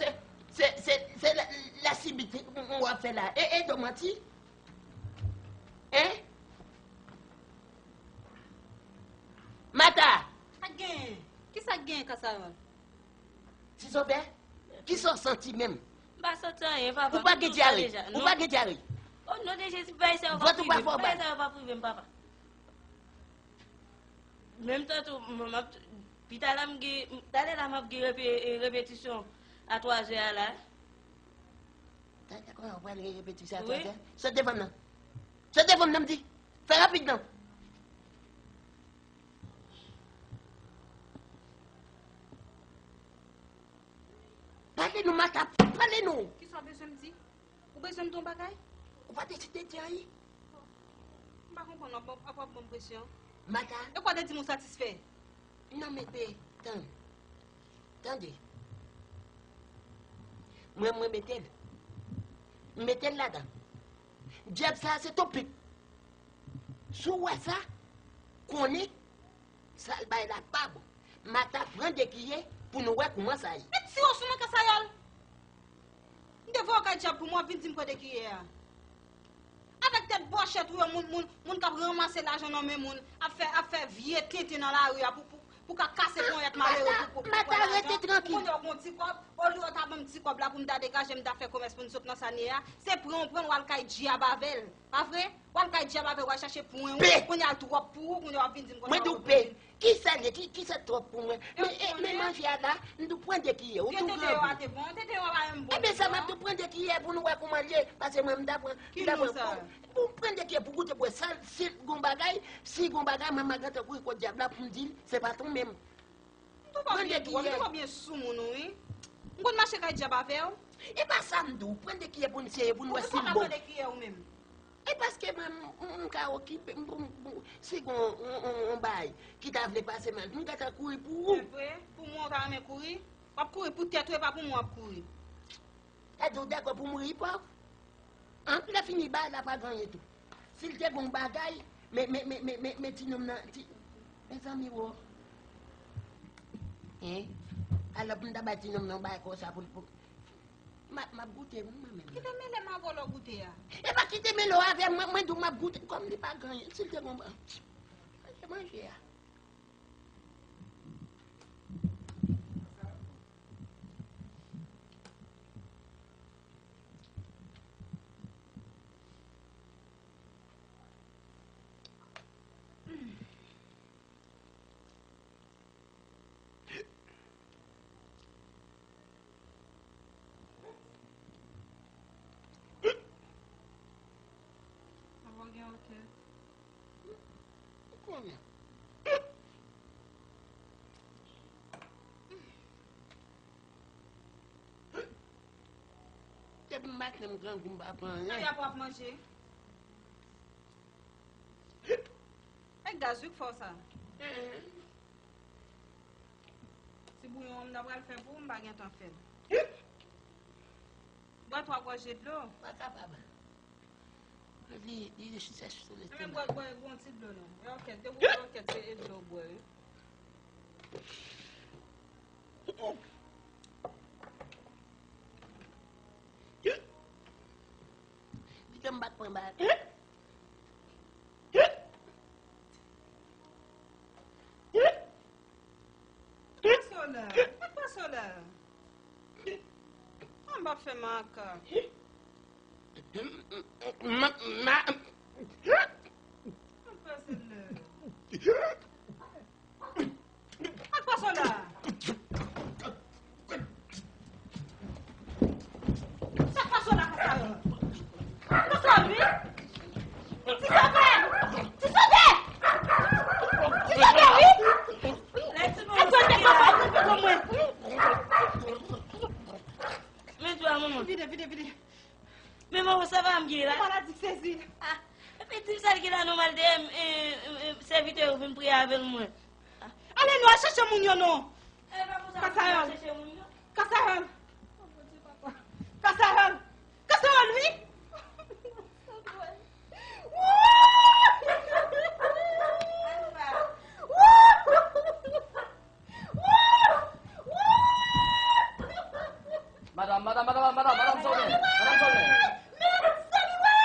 se, se, se, se la, lasibit w ap fè la. E, e, do manti. Hein? Mata! Sa k genyen? Kisa k genyen, Kasara? Ti sovè, kisa w santi menm? M pa santi anyen, papa. Ou pa gen dyare? Ou pa gen dyare? O non de Jezi, bagay sa yo p ap rive m. Vant ou pa fè w mal? Bagay sa yo p ap rive m, papa. Menm tan tou, m, m ap, pita la m gen, talè la m ap gen repe-, e, repetisyon a twazè a la. Talè kounye a w pral gen repetisyon a twazè? Wi. Sot devan m nan. Sot devan m nan, m di. Fè rapid non. Pale nou, Mata, pale nou. Kisa w bezwen m di? Ou bezwen m di yon bagay? Ou pa deside di anyen? M pa konprann, w ap, w ap, w ap ban m presyon. Mata. E kwa de di m ou satisfè? Non, mete, tann. Tande. Mwen, mwen mete l. M mete l ladan. Dyab sa a se topik. Si w wè sa, konnen sa l bay la pa bon. Mata pran de kiye pou nou wè kouman sa ye. Met siwo sou mwen, Kasayòl! M te voye w kay dyab pou mwen, w ap vin di m pran de kiye a. Avèk tèt bòchèt ou yo, moun, moun, moun k ap ranmase lajan nan men moun, ap fè, ap fè vye tenten nan lari a pou, pou, pou ka kase ponyèt malere pou, pou, pou pran lajan. Mata, rete trankil. Ou konnen w gon ti kòb, olye w ta Yon ti kòb la pou m ta degaje, m ta fè komès pou n sot nan sa n ye a. Se pran w pran l, w al kay djab avè l. Pa vre? W al kay djab avè l, w al chache pwen w. Kounye a l twòp pou ou, kounye a w ap vin di m konsa. Mwen di w pe. Ki sa l ye? Ki, ki sa twòp pou mwen? Men, e, men manje a la, m di w pran de kiyè, ou tou gran. Tete yo a te bon, tete yo a pa menm bon. Ebyen sa m ap di w pran de kiyè pou nou wè kouman l ye. Pase mwen, m ta pran, m ta pran pou, pou pran de kiyè pou goute pou wè sa, si l gon bagay, si gon bagay, mwen m a gentan kouri kot dyab la pou m di l, se pa tou menm. M twò byen dwòl, m twò byen soumoun wi. M konn mache kay dyab avè w. E pa sa m di w, pran de kiyè pou n seye, pou n wè si l bon. Ou pran de kiyè ou menm? E paske mwen, m, m, m ka okipe, m, m, m, si gon, on, on, on bay ki ta vle pase mal, m gentan kouri pou ou. Se vre? Pou mwen ou ta renmen kouri? W ap kouri pou tèt ou, e pa pou mwen w ap kouri. Sa di w dakò pou mouri pòv? An, lè fini bay la pa gen anyen tou. Si l te gon bagay, men, men, men, men, men, men ti nonm nan, ti, mezanmi wo. Hein? Alò pou m ta bay ti nonm nan bay konsa pou l, pou, m ap, m ap goute wi mwen menm. Kite mele m avè w lè w goute a. E pa kite mele w avè mwen, mwen di w m ap goute, kòm li pa gen anyen, si l te gon ba-, manje, manje a. Avan gen òkè. Ou konnen. Depi maten m grangou m pa pran anyen. Kòman y ap w ap manje? E gaz wi k fè w sa. Ti bouyon an m ta pral fè pou ou, m pa gentan fè l. Bwè twa gòje dlo. Pa kapab. Li, li chita sou lestomak. Bwè, bwè, bwè yon ti dlo non. E òkèt, depi w fè òkèt, se e dlo w bwè wi. Kite m bat mwen bal. Pase w la, pase w la. An m ap fè makak. Ma, ma. Pase l la. Ak pase w la. Sa k pase w la, Kasayòl? Ak pase w la, wi? Ti sovè! Ti sovè! Ti sovè, wi! Ak pase w la, ak pase w la. Men dwa, manman. Vide, vide, vide. Men manman, sa pa m gen la. Maladi sezi l. Ah, epi di m sa l gen la nòmal de, e, e, e, sèvitè yo vin priye avè l mwen. Ale nou al chèche moun yo non. Kasayòl. Kasayòl. Kasayòl. Kasayòl, wi. Madam, madam, madam, madam, madam, sa w gen? Madam, sa w gen?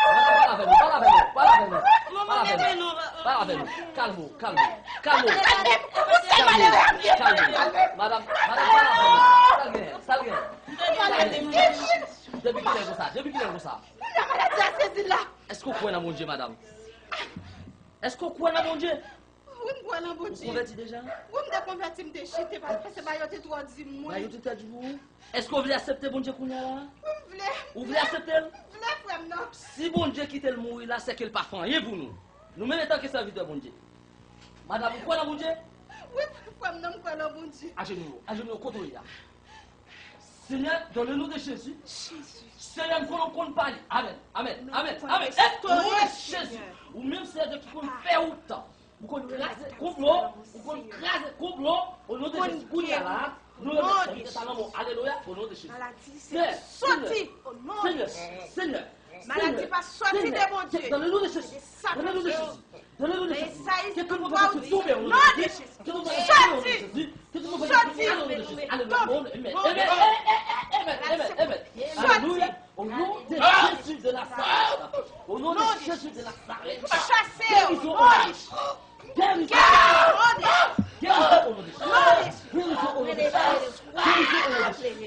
Madam, pale avè nou, pale avè nou, pale avè nou, pale avè nou. Pale avè nou. Kalme w, kalme w, kalme w. Kalme w, kalme w. Madam, madam, pale avè nou. Sa l gen? Sa l gen? Depi kilè konsa? Depi kilè konsa? Kounye a maladi a sezi l la. Èske w kwè nan Bondye, madam? Èske w kwè nan Bondye? Wi, m kwè nan Bondye. Ou konvèti deja? Wi, m te konvèti, m te chite, pa-, paske bagay yo te twò di m, mwen. Bagay yo te twò di w? Èske w vle aksepte Bondye kounye a la? Wi, m vle. Ou vle aksepte l? M vle, frè m nan. Si Bondye kite l mouri la, sèke l pa fè anyen pou nou. Nou menm, antanke sèvitè Bondye. Madam, ou kwè nan Bondye? Wi, frè m nan, m kwè nan Bondye. Ajenou w, ajenou w, kote w ye a. Senyè, dans le nom de Jésus. Senyè, m konnen w konn pale. Amèn, amèn, amèn, amèn. Eh, o non de Jezi. Ou menm, Senyè, ki konn fè wout. Ou konn kraze konplo, ou konn kraze konplo, o non de Jezi. Kounye a la, nou remèt sèvitè sa nan men w. Alelouya, o non de Jezi. Maladi, se soti, o non de Jezi. Senyè, Senyè, maladi pa soti de Bondye. Dans le nom de Jésus. Dans le nom de Jésus. Dans le nom de Jésus. Que toute mauvaiseté tombe, o non de Jésus. Que toute mauvaiseté tombe, o non de Jésus. Que toute mauvaiseté tombe, o non de Jésus. Alelouya. Amen. Amen. Amen. Amen. Amen. Alelouya. Au nom de Jésus de Nazareth. Au nom de Jésus de Nazareth. Chase yo. Guérison au nom de Jésus. Guérison au nom de Jésus. Guérison au nom de Jésus. Guérison au nom de Jésus. Guérison au nom de Jésus.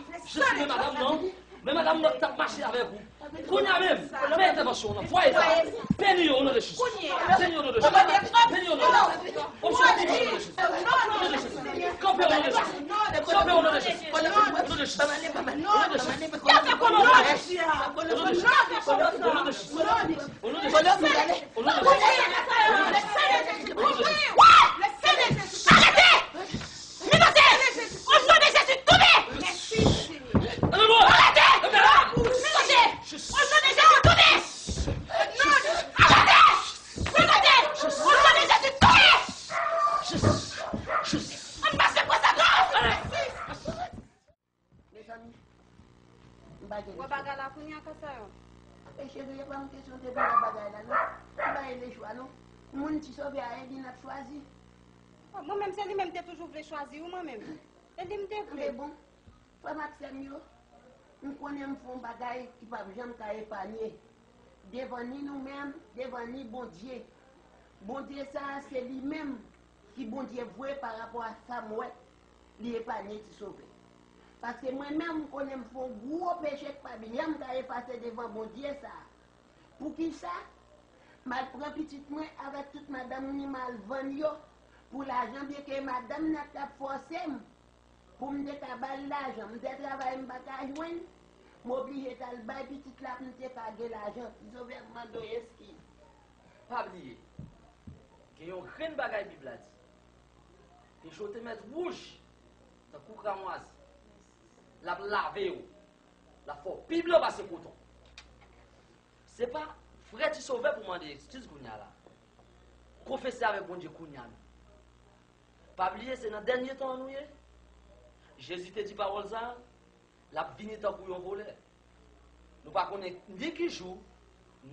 Jezi, men madanm nan, men madanm nan k t ap mache avèk ou. Kounye a menm, fè entèvansyon nan fwaye sa. Beni yo o non de Jezi. Beni yo o non de Jezi. Beni yo o non de Jezi. Kanpe o non de Jezi. Kanpe o non de Jezi. O non de Jezi. O non de Jezi. O non de Jezi. O non de Jezi. O non de Jezi. O non de Jezi. O non de Jezi. Arete! Minote! O non de Jezi, tonbe! Arete! Minote! O non de Jezi, tonbe! Arete! Minote! O non de Jezi, tonbe! Ann pase pran sa non! Mezanmi, m pa gen lechwa. Wè bagay la kounye a, Kasayòl. E cheri, e pa m kesyon te vin nan bagay la, non. M pa gen lechwa, non. Moun Ti Sovè a, e li n ap chwazi. Mwen menm, se li menm te toujou vle chwazi, wi, mwen menm. E li m te vle. Anben bon, frè m ak sè m yo, m konnen m fè yon bagay ki p ap janm ka epanye. Devan ni nou menm, devan ni Bondye. Bondye sa a, se li menm ki Bondye vwe pa rapò a sa m wè, li epanye Ti Sovè. Paske mwen menm, m konnen m fè yon gwo peche k p ap janm ka efase devan Bondye sa a. Poukisa? M al pran pitit mwen avèk tout madanm ni, m al vann yo pou lajan, byenke madanm nan t ap fòse m pou m te ka ba l lajan. M te travay, m pa ka jwenn, m oblije t al bay pitit la pou m te ka gen lajan. Ti Sovè, m mande w eskiz. Pa bliye, gen yon grenn bagay Bib la di. Peche w te mèt wouj tankou kramwazi. L ap lave w. L ap fè w pi blan pase koton. Se pa frè Ti Sovè pou mande eskiz kounye a la. Konfese avèk Bondye kounye a menm. Pa bliye, se nan dènye tan an nou ye. Jezi te di pawòl sa a, l ap vini tankou yon vòlè. Nou pa konnen ni ki jou,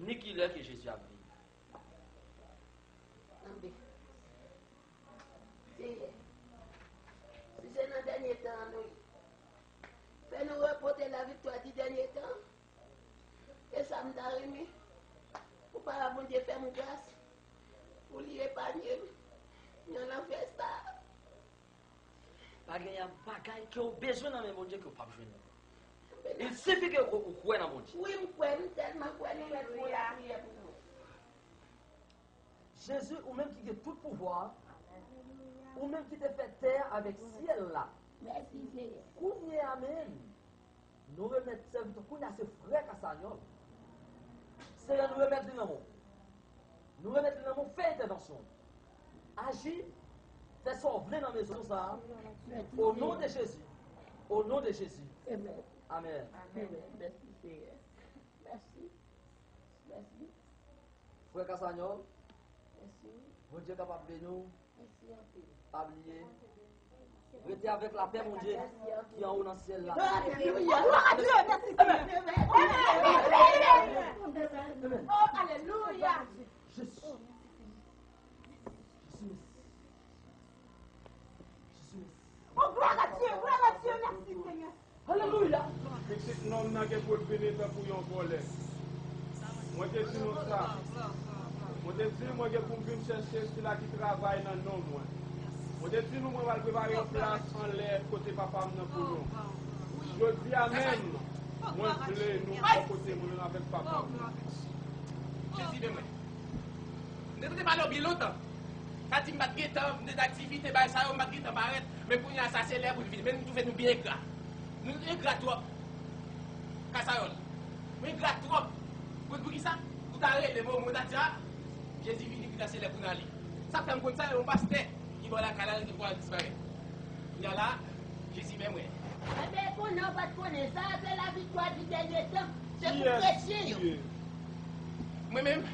ni ki lè ke Jezi ap vini. Anben, Seyè, si se nan dènye tan an nou ye, fè nou ranpòte laviktwa di dènye tan. E sa m ta renmen, pou Papa Bondye fè m gras, pou li epanye m nan lanfè sa a. Pa gen yon bagay ke w bezwen nan men Bondye ke w p ap jwenn li. Il sifi ke w, ou kwè nan Bondye. Wi, m kwè, m tèlman kwè, nou mèt fè yon lapriyè pou mwen. Jezi, ou menm ki gen tout pouvwa, ou menm ki te fè tè a avèk syèl la. Mèsi, Seyè. Kounye a menm, nou remèt sèvitè, kounye a se frè Kasayòl. Seyè, nou remèt li nan men w. Nou remèt li nan men w, fè entèvansyon. Aji, fè sa w vle nan mezon sa a. Mèsi, Seyè. O non de Jezi. O non de Jezi. Amèn. Amèn. Amèn. Mèsi, Seyè. Mèsi. Mèsi. Frè Kasayòl, Bondye kapab beni w. Pa bliye, rete avèk lapè Bondye ki anwo nan syèl la. Alelouya! Glwa a Dye! Mèsi, Senyè! Amèn! O, alelouya! Jezi! Jezi, mèsi! Jezi, mèsi! O, glwa a Dye! Glwa a Dye! Mèsi, Senyè! Alelouya! Pitit nonm nan gen pou l vini tankou yon vòlè. Mwen te di nou sa. Mwen te di, mwen gen pou m vin chèche sila ki travay nan non mwen. Mwen te di nou, mwen pral prepare yon plas anlè kote Papa m nan pou nou. Jodi a menm, mwen vle nou bò kote mwen menm avèk Papa m. Jezi, men mwen. M te tande pale w byen lontan. Sa di m pa t gen tan, m te nan aktivite, bagay sa yo, m pa t gen tan parèt. Men kounye a, sa se lè pou l vini. Men nou twouve nou byen engra. Nou engra twòp. Kasayòl. Nou engra twòp. Konn poukisa? Ou ta rele mwen, mwen ta di, a, Jezi vini, kounye a se lè pou n ale. Sa fè m konn sa, yon pastè ki bò lakay la, li te pral disparèt. Kounye a la, Jezi men mwen. Enben, konnen w pa t konnen, sa a se laviktwa di dènye tan. Se pou kretyen yo. Mwen menm,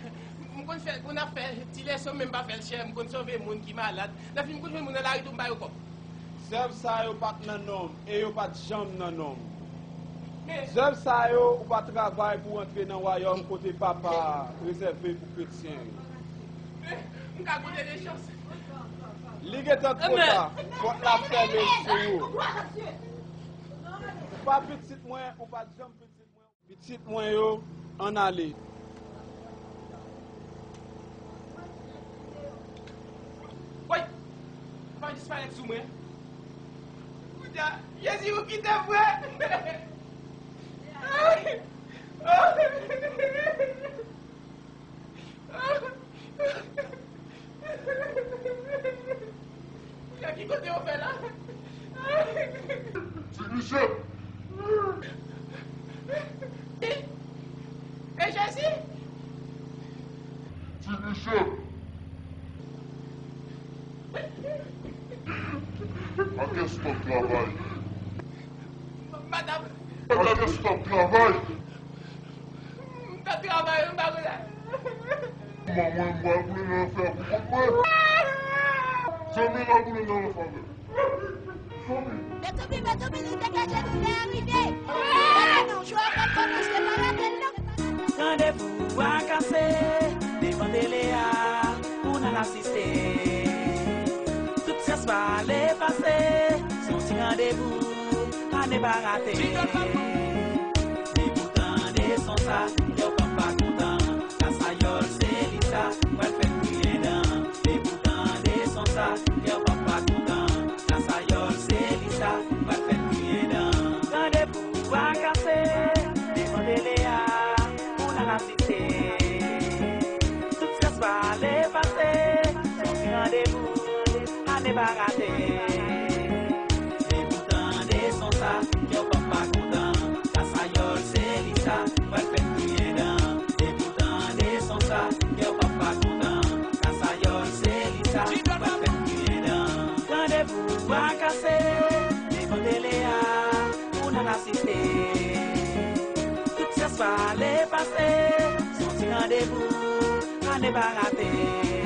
m konn fè, pou n ap fè ti lèson, men m pa fè l chè, m konn sove moun ki malad. Nan fin, m konn jwenn moun nan lari tou, m ba yo kòb. Zèv sa yo pa t nan non m, e yo pa t janm nan non m. Men zèv sa yo, ou pa travay pou w antre nan wayòm kote Papa a rezève pou kretyen yo. Men, m ka konte de chans. Li gentan twò ta. Pòt la fèmen sou ou. Ou pa pitit mwen, ou pa janm pitit mwen. Pitit mwen yo, ann ale. Woy! Papa disparèt sou mwen. Kounye a, Jezi, ou kite m, frè! Ki kote yo fè la? Ti Michel! E Jezi? Ti Michel! Ak èspòt travay. Madanm. Ak èspòt travay. M t ap travay, m pa konnen. Manman, mwen, m pral boule nan lanfè pou kont mwen. Zanmi, m al boule nan lanfè avè m. Zanmi. Betoubi, Betoubi, li degaje nou lè a rive. Mete non, jwe a pral kòmanse, pa rate l non. Randevou a kase devan tele a pou n al asiste. Tout syans pale pase, se yon ti randevou, pa ne pa rate. Depi w tande son sa, kè w p ap pa kontan. Kasayòl se li sa, pral fè kriye dan. Depi w tande son sa, kè w p ap pa kontan. Kasayòl se li sa, pral fè kriye dan. Randevou a kase devan tele a pou n al asiste. Tout syans pale pase, se yon ti randevou, pa ne pa rate. Depi w tande son sa, kè w p ap pa kontan. Kasayòl se li sa, pral fè kriye dan. Depi w tande son sa, kè w p ap pa kontan. Kasayòl se li sa, pral fè kriye dan. Randevou a kase devan tele a pou n al asiste. Tout syans pale pase, se yon ti randevou, pa ne pa rate.